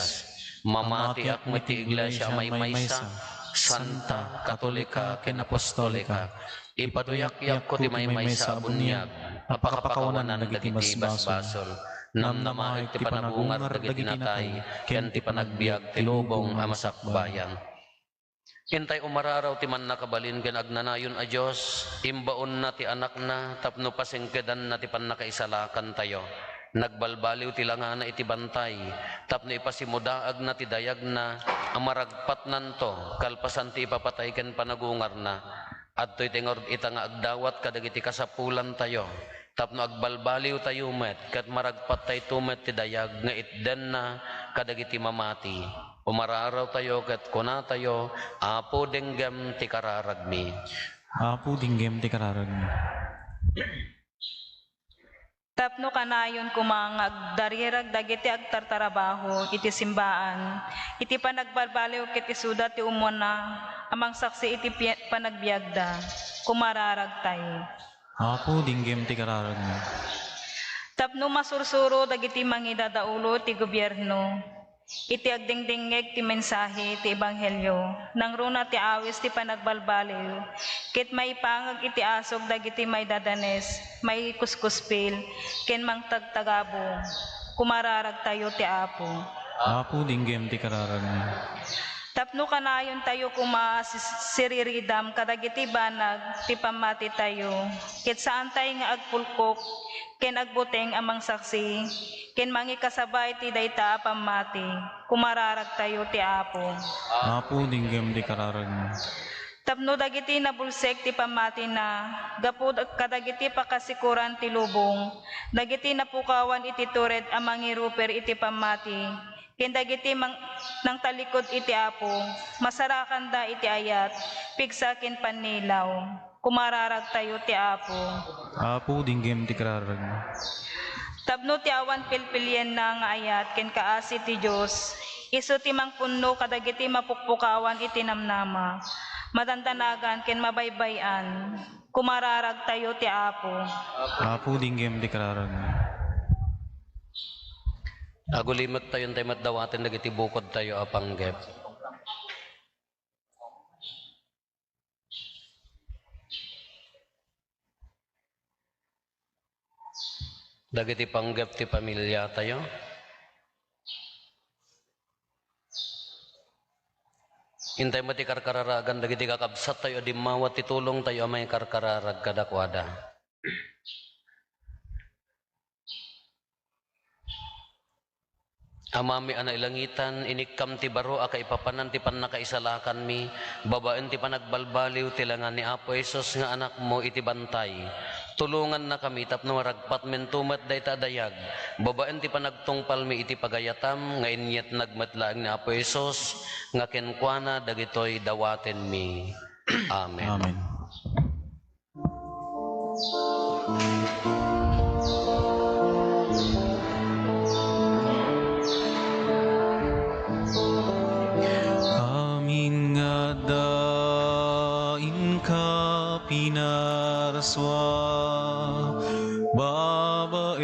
Mamatiak met ti Iglesia a maymaysa, santa, katolika, ken apostolika. Ipaduyakyakko ti maymaysa a buniag a pakapakawanan dagiti basbasol. Namnamaek ti panagungar dagiti natay ken ti panagbiag ti lubong a masakbayan. Intay umararaw ti Mannakabalin ken Agnanayon a Dios, imbaonna ti Anakna tapno pasengkedanna ti pannakaisalakantayo. Nagbalbaliw ti langana iti bantay tapno ipasimudaagna ti dayagna a maragpatnanto kalpasan ti ipapatay ken panagungarna. Adtoy ti ngarud ita nga agdawat kadagiti kasapulantayo, tapno agbalbaliwtayo met ket maragpattayto met ti dayag nga itdenna kadagiti mamati. Umararawtayo ket kunatayo, "Apo, denggem ti kararagmi." Apo, denggem ti kararagmi. Tapno kanayon koma nga agdarirag dagiti agtartarabaho iti simbaan, iti panagbalbaliw ket isuda ti umuna a mangsaksi iti pi-, panagbiagda, kumararagtayo. Apo, denggem ti kararagmi. Tapno masursuro dagiti mangidadaulo iti gobierno, iti agdengdengngeg ti mensahe ti ebanghelio, nangruna ti awis ti panagbalbaliw, ket maipangag iti asog dagiti maidadanes, maikuskuspil, ken mangtagtagabong. Kumararagtayo ti Apo. Apo, denggem ti kararagmi. Tapno kanayontayo koma a si-, siriridam kadagiti banag ti pammatitayo, ket saantay nga agpulkok ken agbuteng a mangsaksi, ken mangikasaba iti dayta a pammati, kumararagtayo ti Apo. Apo, denggem ti kararagmi. Tapno dagiti nabulsek ti pammatina, gapu kadagiti pakasikoran ti lubong, dagiti napukawan iti tured a mangiruper iti pammati, ken dagiti mang-, nangtalikod iti Apo, masarakanda iti ayat, pigsa ken pannilaw. Kumararagtayo ti Apo. Apo, denggem ti kararagmi. Tapno ti awan pilpilienna nga ayat ken kaasi ti Dios, isu ti mangpunno kadagiti mapukpukawan iti namnama, madandanagan ken mabaybay-an. Kumararagtayo ti Apo. Apo, denggem ti kararagmi. Agulimettayo intay met dawaten dagiti bukodtayo a panggep. Dagiti panggep ti pamiliatayo. Intay met ti karkararagan dagiti kakabsattayo a dimmawat ti tulongtayo a maikarkararag kadakuada. Amami a nailangitan, inikkam ti baro a kaipapanan ti pannakaisalakanmi, babaen ti panagbalbaliw ti lenga ni Apo Jesus nga Anakmo iti bantay. Tulongannakami tapno maragpatminto met dayta a dayag, babaen ti panagtungpalmi iti pagayatam nga inyatnag met laeng ni Apo Jesus, nga kenkuana dagitoy dawatenmi. Amen. Amen. Amin nga adda inka pinarsua, babaen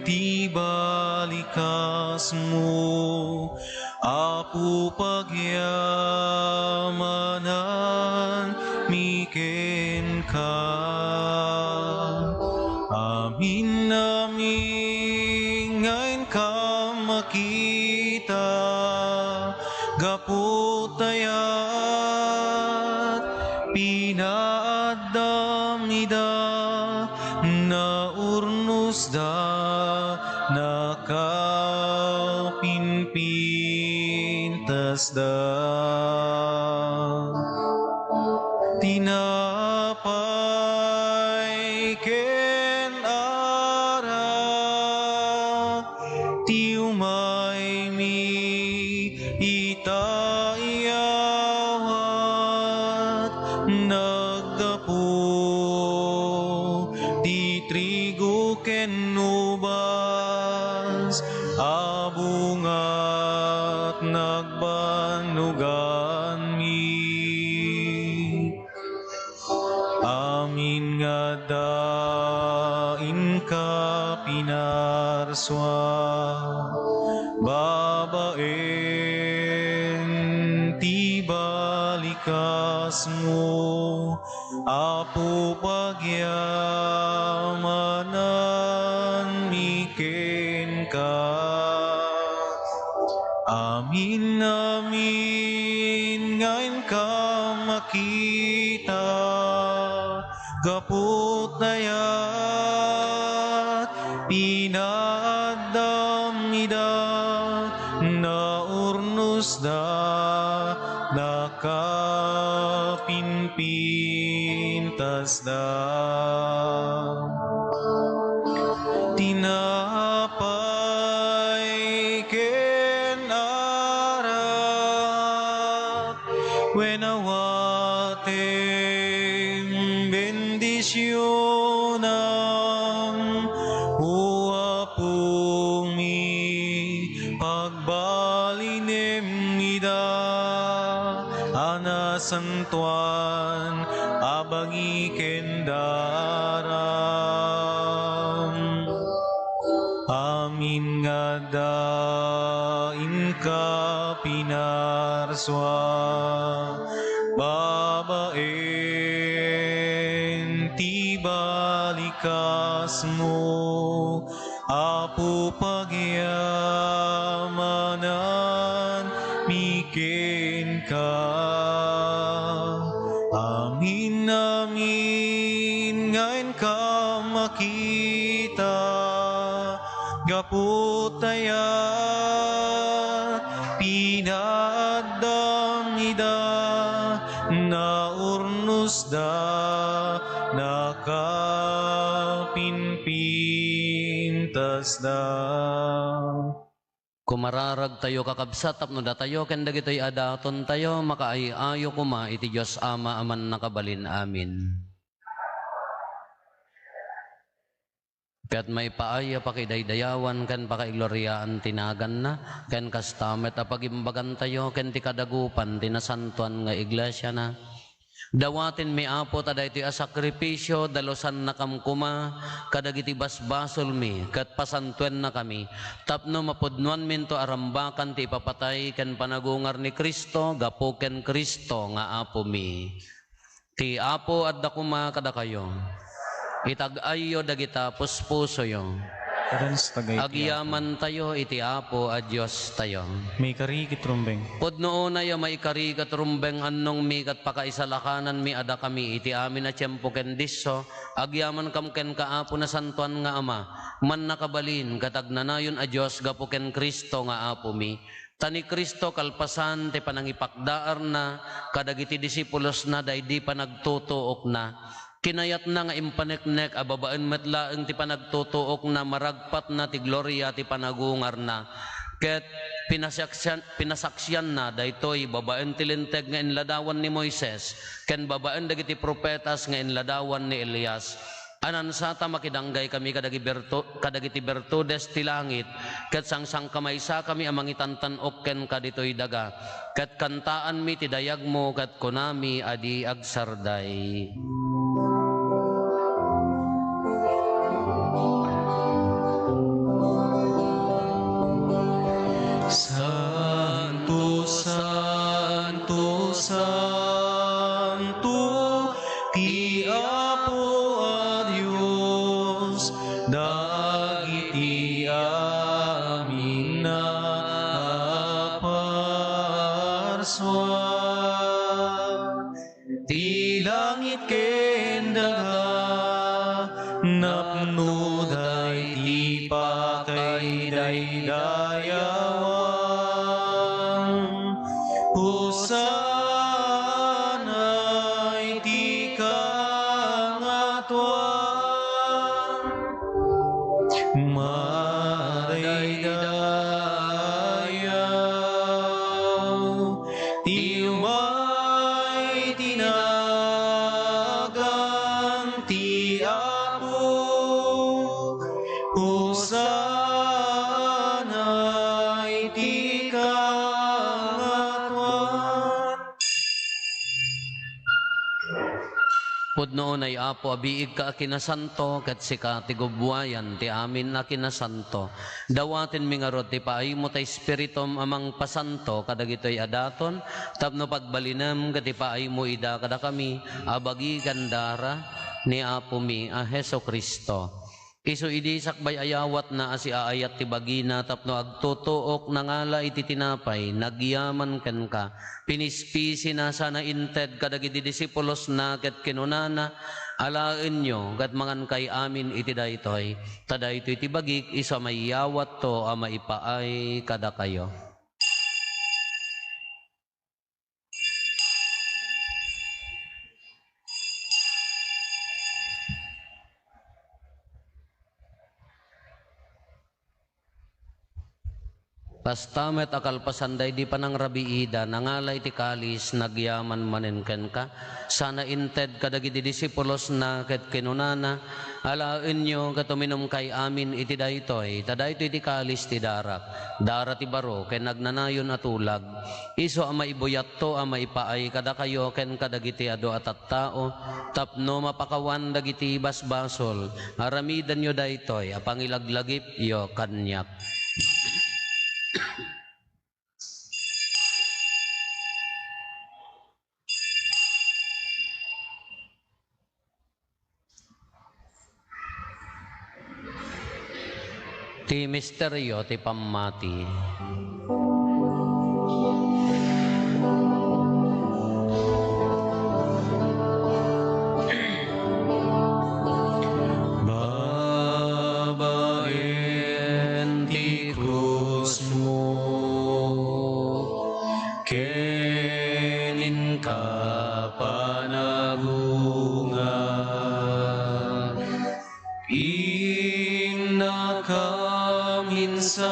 ti balikasmo, Apo, pagyamananmi kenka. Amin-amin nga inka makita, gapu ta ayat pinaaddam ida, naurnosda, nakapinpinta. Tinapay ken arak ti umaymi ita iyawat, naggapu ti trigo ken ubas a bungat nagbannuganmi. Amin nga adda inka pinarsua babaen ti balikasmo, Apo, pagyamananmi kenka. Amin, amin nga inka makita, gapu ta dayta pinaaddam ida, naurnosda, nakapimpintasda. Tinapay ken arak, wen awatem bendisionam, O Apomi, pagbalinem ida a nasantoan a bangi ken daram. Amin nga adda inka pinarsua babaen ti balikasmo, Apo, pagyamananmi kenka. Amin, amin nga inka makita, gapu ta dayta pinaaddam ida, naurnosda, nakapimpintasda. Kumararagtayo, kakabsat, tapno datayo ken dagitoy a datontayo makaay-ayo koma iti Dios Ama a Mannakabalin. Amen. Ket maipaay a pakidaydayawan ken pakaigloriaan ti naganna, ken kasta met a pagimbagantayo ken ti kadagupan ti nasantoan nga iglesiana. Dawatenmi, Apo, ta daytoy a sakrifisio, dalusannakam koma kadagiti basbasolmi, ket pasantoennakami, tapno mapudnoanminto a rambakan ti ipapatay ken panagungar ni Cristo gapu ken Cristo nga Apomi. Ti Apo adda koma kadakayo. Itag-ayyo dagita puspusoyo. Agyamankami iti Apo a Diostayo. Maikari ket rumbeng. Pudno unay a maikari ket rumbeng, annongmi ket pakaisalakananmi a dakami iti amin a tiempo ken disso, agyamankam kenka, Apo, Nasantoan nga Ama, Mannakabalin ket Agnanayon a Dios gapu ken Cristo nga Apomi. Ta ni Cristo kalpasan ti panangipakdaarna kadagiti disipulosna daydi panagtutuokna. Kinayatna nga impaneknek a babaen met laeng ti panagtutuokna maragpatna ti gloria ti panagungarna. Ket pinasaksian-, pinasaksianna daytoy babaen ti Linteg nga inladawan ni Moises ken babaen dagiti profetas nga inladawan ni Elias. Anansa ta makidanggaykami kadagi bertu-, kadagiti bertudes ti langit, ket sangsangkamaysakami a mangitantan-ok kenka ditoy daga, ket kantaanmi ti dayagmo, ket kunami a di agsarday. Santo, santo, santo, ti Apo a Dios, dagiti amin a parsua. Ti langit ken daga, napnoda iti pakaidaydayawan. Tuan, madaydayaw ti umay ti nagan ti Apo. Hosanna iti kangatuan. Pudno unay, Apo, a biigka a kinasanto, ket sika ti gubbuayan ti amin a kinasanto. Dawatenmi ngarud ti paaymo ta Espiritum a mangpasanto kadagitoy a daton, tapno pagbalinem ket ipaaymo ida kadakami a bagi ken dara ni Apomi a Jesu-Cristo. Isu idi sakbay a yawatna a siaayat ti bagina tapno agtutuok, nangala iti tinapay, nagyaman kenka, pinispisina sana inted kadagiti disipulosna ket kinunana, "Alaenyo ket mangankay amin iti daytoy, ta daytoy ti bagik isu a mayawatto a maipaay kadakayo." Kasta met a kalpasan daydi panangrabiida, nangala iti kalis, nagyaman manen kenka, sana inted kadagiti disipulosna ket kinunana, "Alaenyo ket uminumkay amin iti daytoy, ta daytoy ti kalis ti darak, dara ti baro ken agnanayon a tulag." Isu a maibuyatto a maipaay kadakayo ken kadagiti adu a tattao tapno mapakawan dagiti basbasol. Aramidenyo daytoy a pangilaglagipyo kaniak. Ti misterio ti pammati. Babaen ti krusmo, ken inka panagungar. Innaka minsalakan,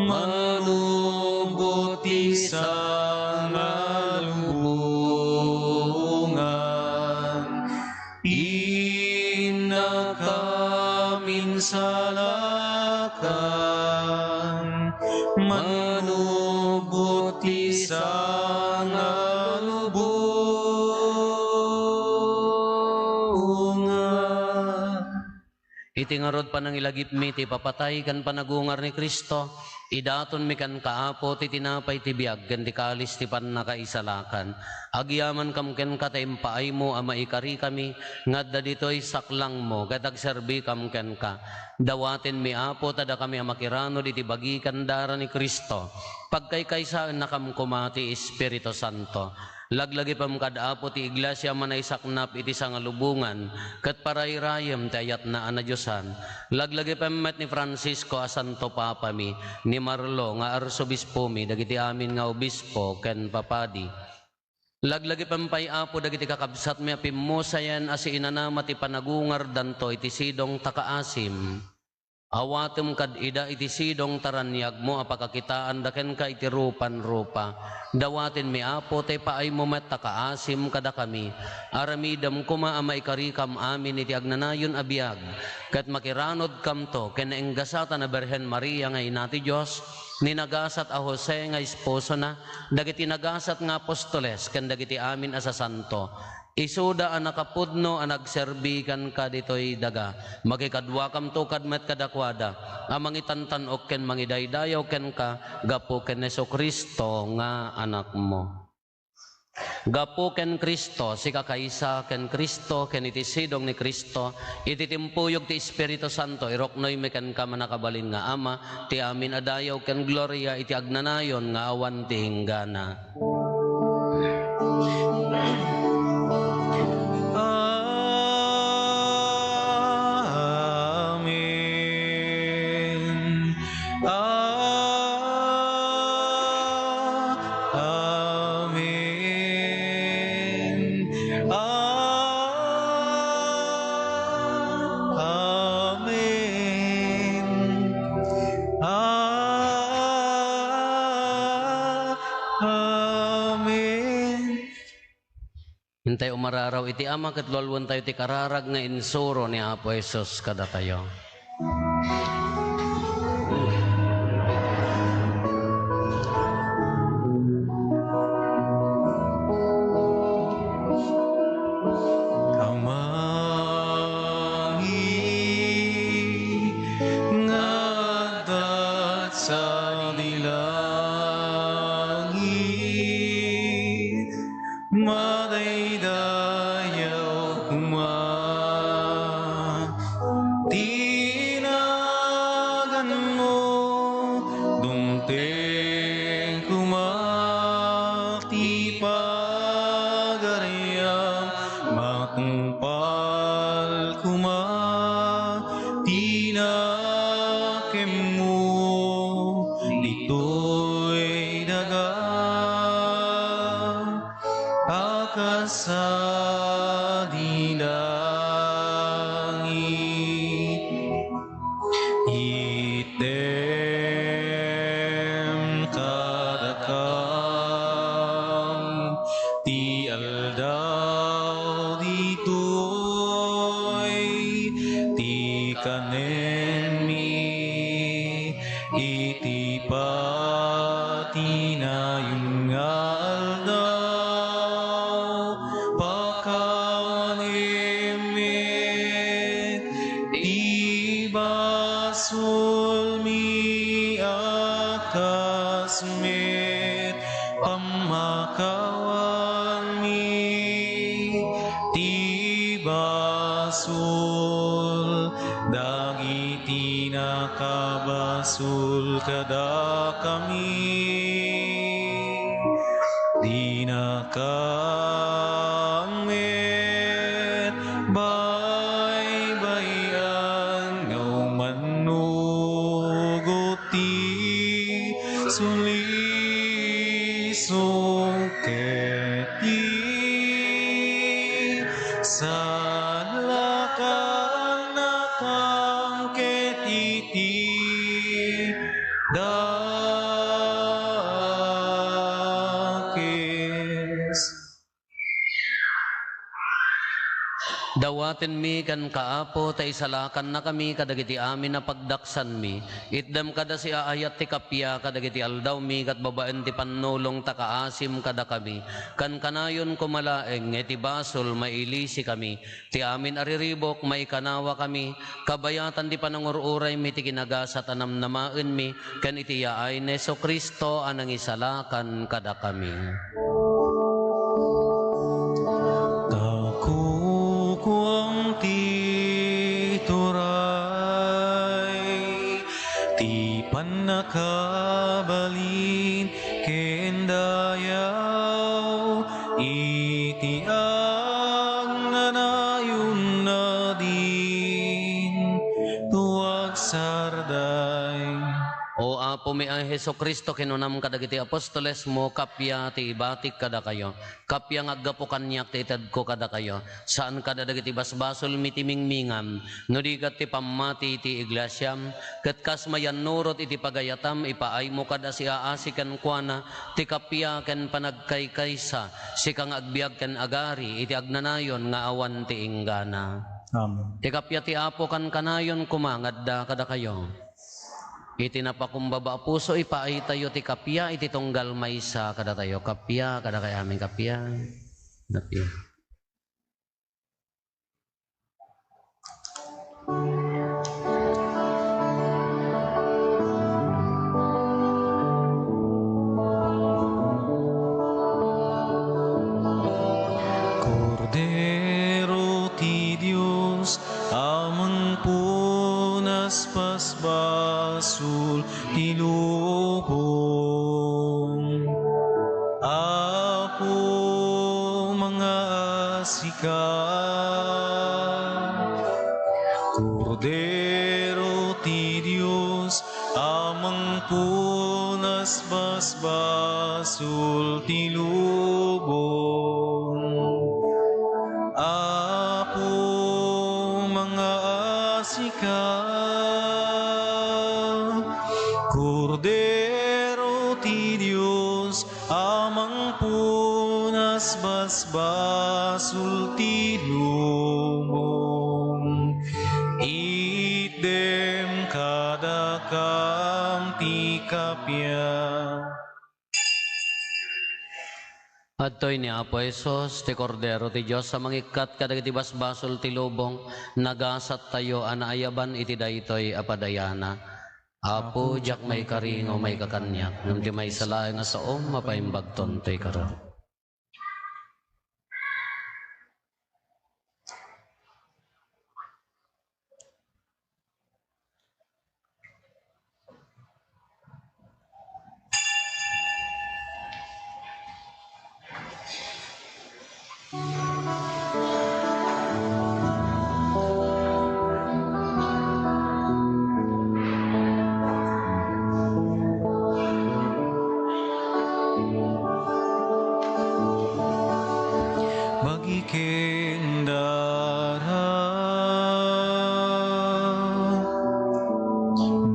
manubot ti sangalubongan. Innaka minsalakan, manubot ti sangalubongan. Iti ngarud panangilagipmi ti ipapatay ken panagungar ni Cristo, idatonmi kenka, Apo, ti tinapay ti biag ken ti kalis ti pannakaisalakan. Agyamankam kenka ta impaaymo a maikarikami nga adda ditoy saklangmo ket agserbikam kenka. Dawatenmi, Apo, ta dakami a makiranud iti bagi ken dara ni Cristo. Pagkaykaysaennakam koma ti Espiritu Santo. Laglagipem kad Apo ti iglesia a manaisaknap iti sangalubongan ket parayrayem ti ayatna a nadiosan. Laglagipem met ni Francisco a Santo Papami, ni Marlo nga Arsobispomi, dagiti amin nga obispo ken papadi. Laglagipem pay, Apo, dagiti kakabsatmi a pimmusayen a siinanama ti panagungardanto iti sidong ta kaasim. Awatem kad ida iti sidong ta raniagmo a pakakitaanda kenka iti rupan-rupa. Dawatenmi, Apo, ta ipaaymo met ta kaasim kadakami. Aramidem koma a maikarikam amin iti agnanayon a biag, ket makiranudkamto ken naenggasatan a Birhen Maria nga Ina ti Dios, ni nagasat a Jose nga esposona, dagiti nagasat nga apostoles, ken dagiti amin a sasanto. Isuda a nakapudno a nagserbi kenka ditoy daga. Makikaduakamto kad met kadakuada a mangitantan-ok ken mangidaydayaw kenka gapu ken Jesu-Cristo nga Anakmo. Gapu ken Cristo, sika kaysa ken Cristo, ken iti sidong ni Cristo, iti timpuyog ti Espiritu Santo, iruknoymi kenka, mannakabalin nga Ama, ti amin a dayaw ken gloria iti agnanayon nga awan ti inggana. Amen. Ah, amen. Intay umararaw iti Ama ket lualuentayo ti kararag nga insuro ni Apo Jesus kadatayo. Amami nga adda sadi langit, madaydayaw koma ti naganmo, dumteng koma ti pagariam, matungpal koma ti nakemmo ditoy daga a kas sadi langit. Itdem kadakam ti aldaw ditoy ti kanenmi iti patinayon nga aldaw. Pakawanem met ti basolmi a kas met pammakawanmi ti basol dagiti nakabasol kadakami. Dinaka met baybay-an nga umannugot ti sulisok ket ti salakannakam ket iti dakes. Dawatenmi kenka, Apo, ta isalakannakami kadagiti amin a pagdaksanmi. Itdem kada siaayat ti kappia kadagiti aldawmi ket babaen ti pannulong ta kaasim kadakami. Kankanayon koma laeng nga iti basol mailisikami. Ti amin a riribuk, maikanawakami, kabayatan ti panangur-uraymi ti kinagasat a namnamaenmi, ken iti yaay ni Jesu-Cristo a nangisalakan kadakami. Ta kukuam ti turay, ti pannakabalin ken dayaw, iti agnanayon nadin tuag sarday. O Apomi a Jesu-Cristo, kinunam kadagiti apostolesmo, kappia ti ibatik kadakayo. Kappia nga aggapu kaniak ti itedko kadakayo. Saan kada dagiti basbasolmi ti mingmingam, no di ket ti pammati ti iglesiam, ket kas mayannurot iti pagayatam, ipaaymo kad a siaasi kenkuana ti kappia ken panagkaykaysa, sika nga agbiag ken agari iti agnanayon nga awan ti inggana. Amen. Ti kappia ti Apo kankanayon koma nga adda kadakayo. Iti napakumbaba a puso, ipaaytayo ti kappia iti tunggal maysa kadatayo. Kappia kadakay amin, kappia. Kappia. Kordero ti Dios, a mangpunas basbasol ti lubong. Apo, mangaasika. Kordero ti Dios, a mangpunas basbasol ti lubong. Apo, mangaasika. Kordero ti Dios, a mangpunas basbasol ti lubong, itdem kadakam ti kappia. Adtoy ni Apo Jesus, ti Kordero ti Dios a mangikkat kadagiti basbasol ti lubong, nagasattayo a naayaban iti daytoy a padayana. Apo, diak maikari nga umayka kaniak, ngem ti maysa laeng a saom, mapaimbagton toy karo. Bagiken dara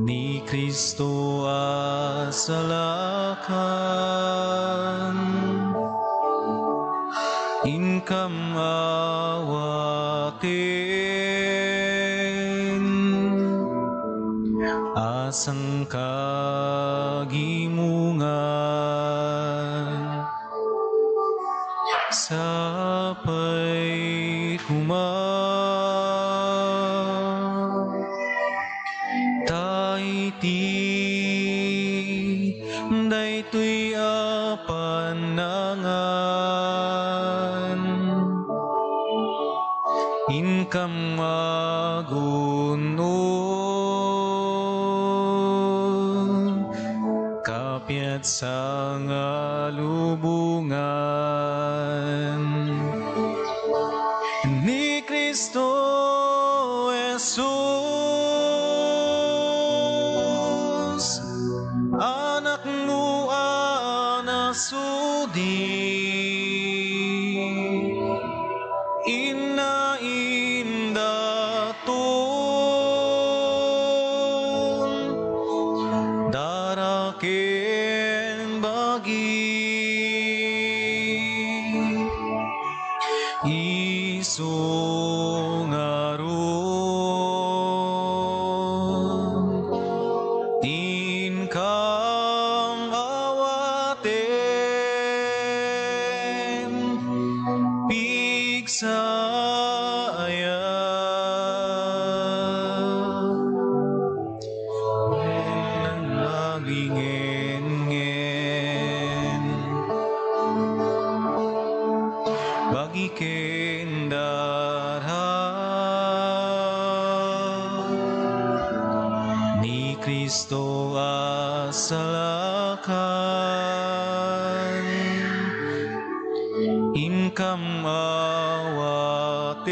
ni Cristo a salakan, inkam awaten a sangkagimongan. Sapay koma ta iti daytoy a panangan, inkam agun-on, kapiat sangalubongan ni Cristo Jesus, Anakmo a nasudi. Inna indaton, dara ken bagi, isu ngarud, inkam awaten, pigsaya. Nagingenngen bagiken dara ni Cristo a salakan, inkam awaten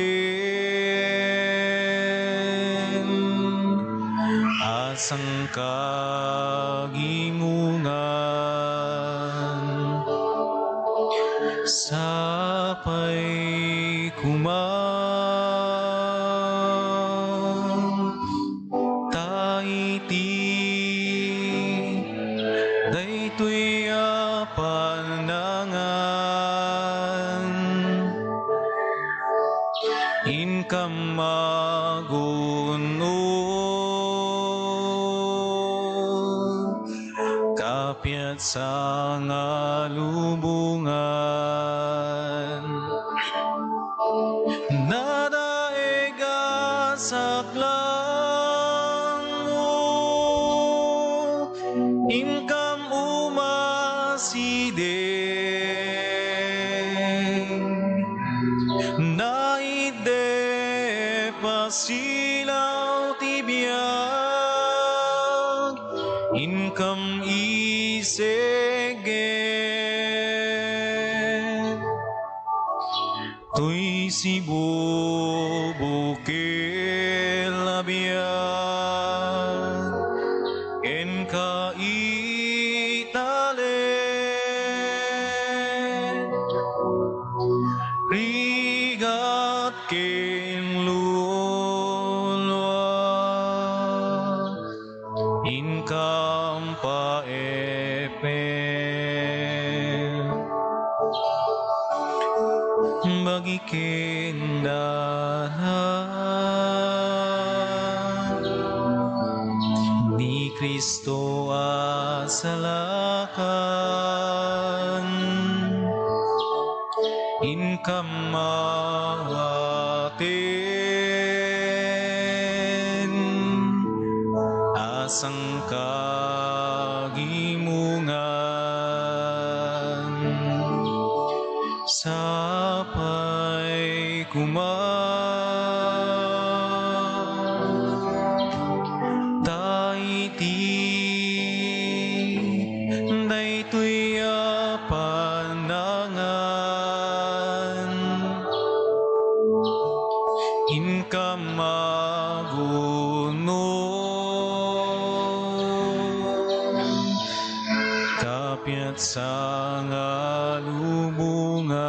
a sangkagimongan. Sapay koma ta iti daytoy a panangan, inkam agun-on, kapiat sangalubongan. Nadaig a saklangmo, inkam umasideg. Naitdep a silaw ti biag, inkam isegget. Toy sibubukil a biag, kenka italen, rigat ken lulua, inkam paepen. Bagi ken dana ni Cristo a salakan, inkam awaten a sangkagimongan. Sapay koma ta iti daytoy a panangan, inkam agunon ta piatsa nga lubongan.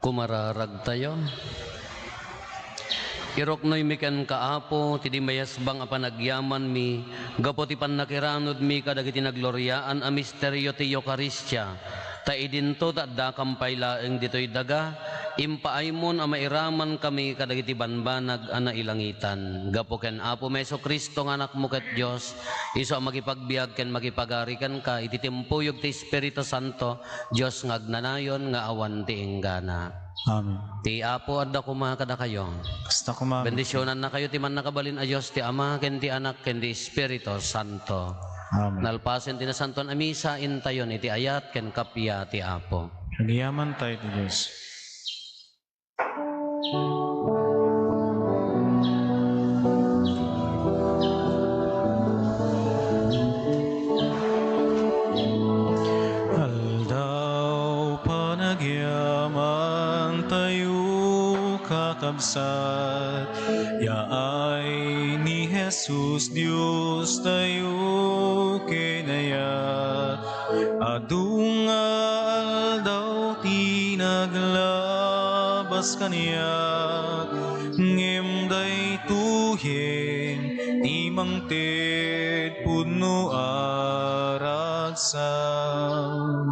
Kumararagtayo. Iruknoymi kenka, Apo, ti di mayasbang a panagyamanmi gapu ti pannakiranudmi kadagiti nagloriaan a misterio ti Eukaristia. Ta idinto ta addakam pay laeng ditoy daga, impaaymon a mairamankami kadagiti banbanag a nailangitan. Gapu ken Apomi Jesu-Cristo nga Anakmo ket Dios, isu a makipagbiag ken makipagari kenka iti timpuyog ti Espiritu Santo, Dios nga agnanayon nga awan ti inggana. Amen. Ti Apo adda koma kadakayo. Kasta koma. Bendisionannakayo ti Mannakabalin a Dios, ti Ama, ken ti Anak, ken ti Espiritu Santo. Amen. Nalpasen ti Nasantoan a Misa, intayon iti ayat ken kappia ti Apo. Agyamankami iti Dios. Aldaw panagyamantayo, kakabsat, yaay ni Jesus, Diostayo, kinayat. Adu nga aldaw ti naglabas kaniak, ngem daytoyen ti mangted pudno a ragsam.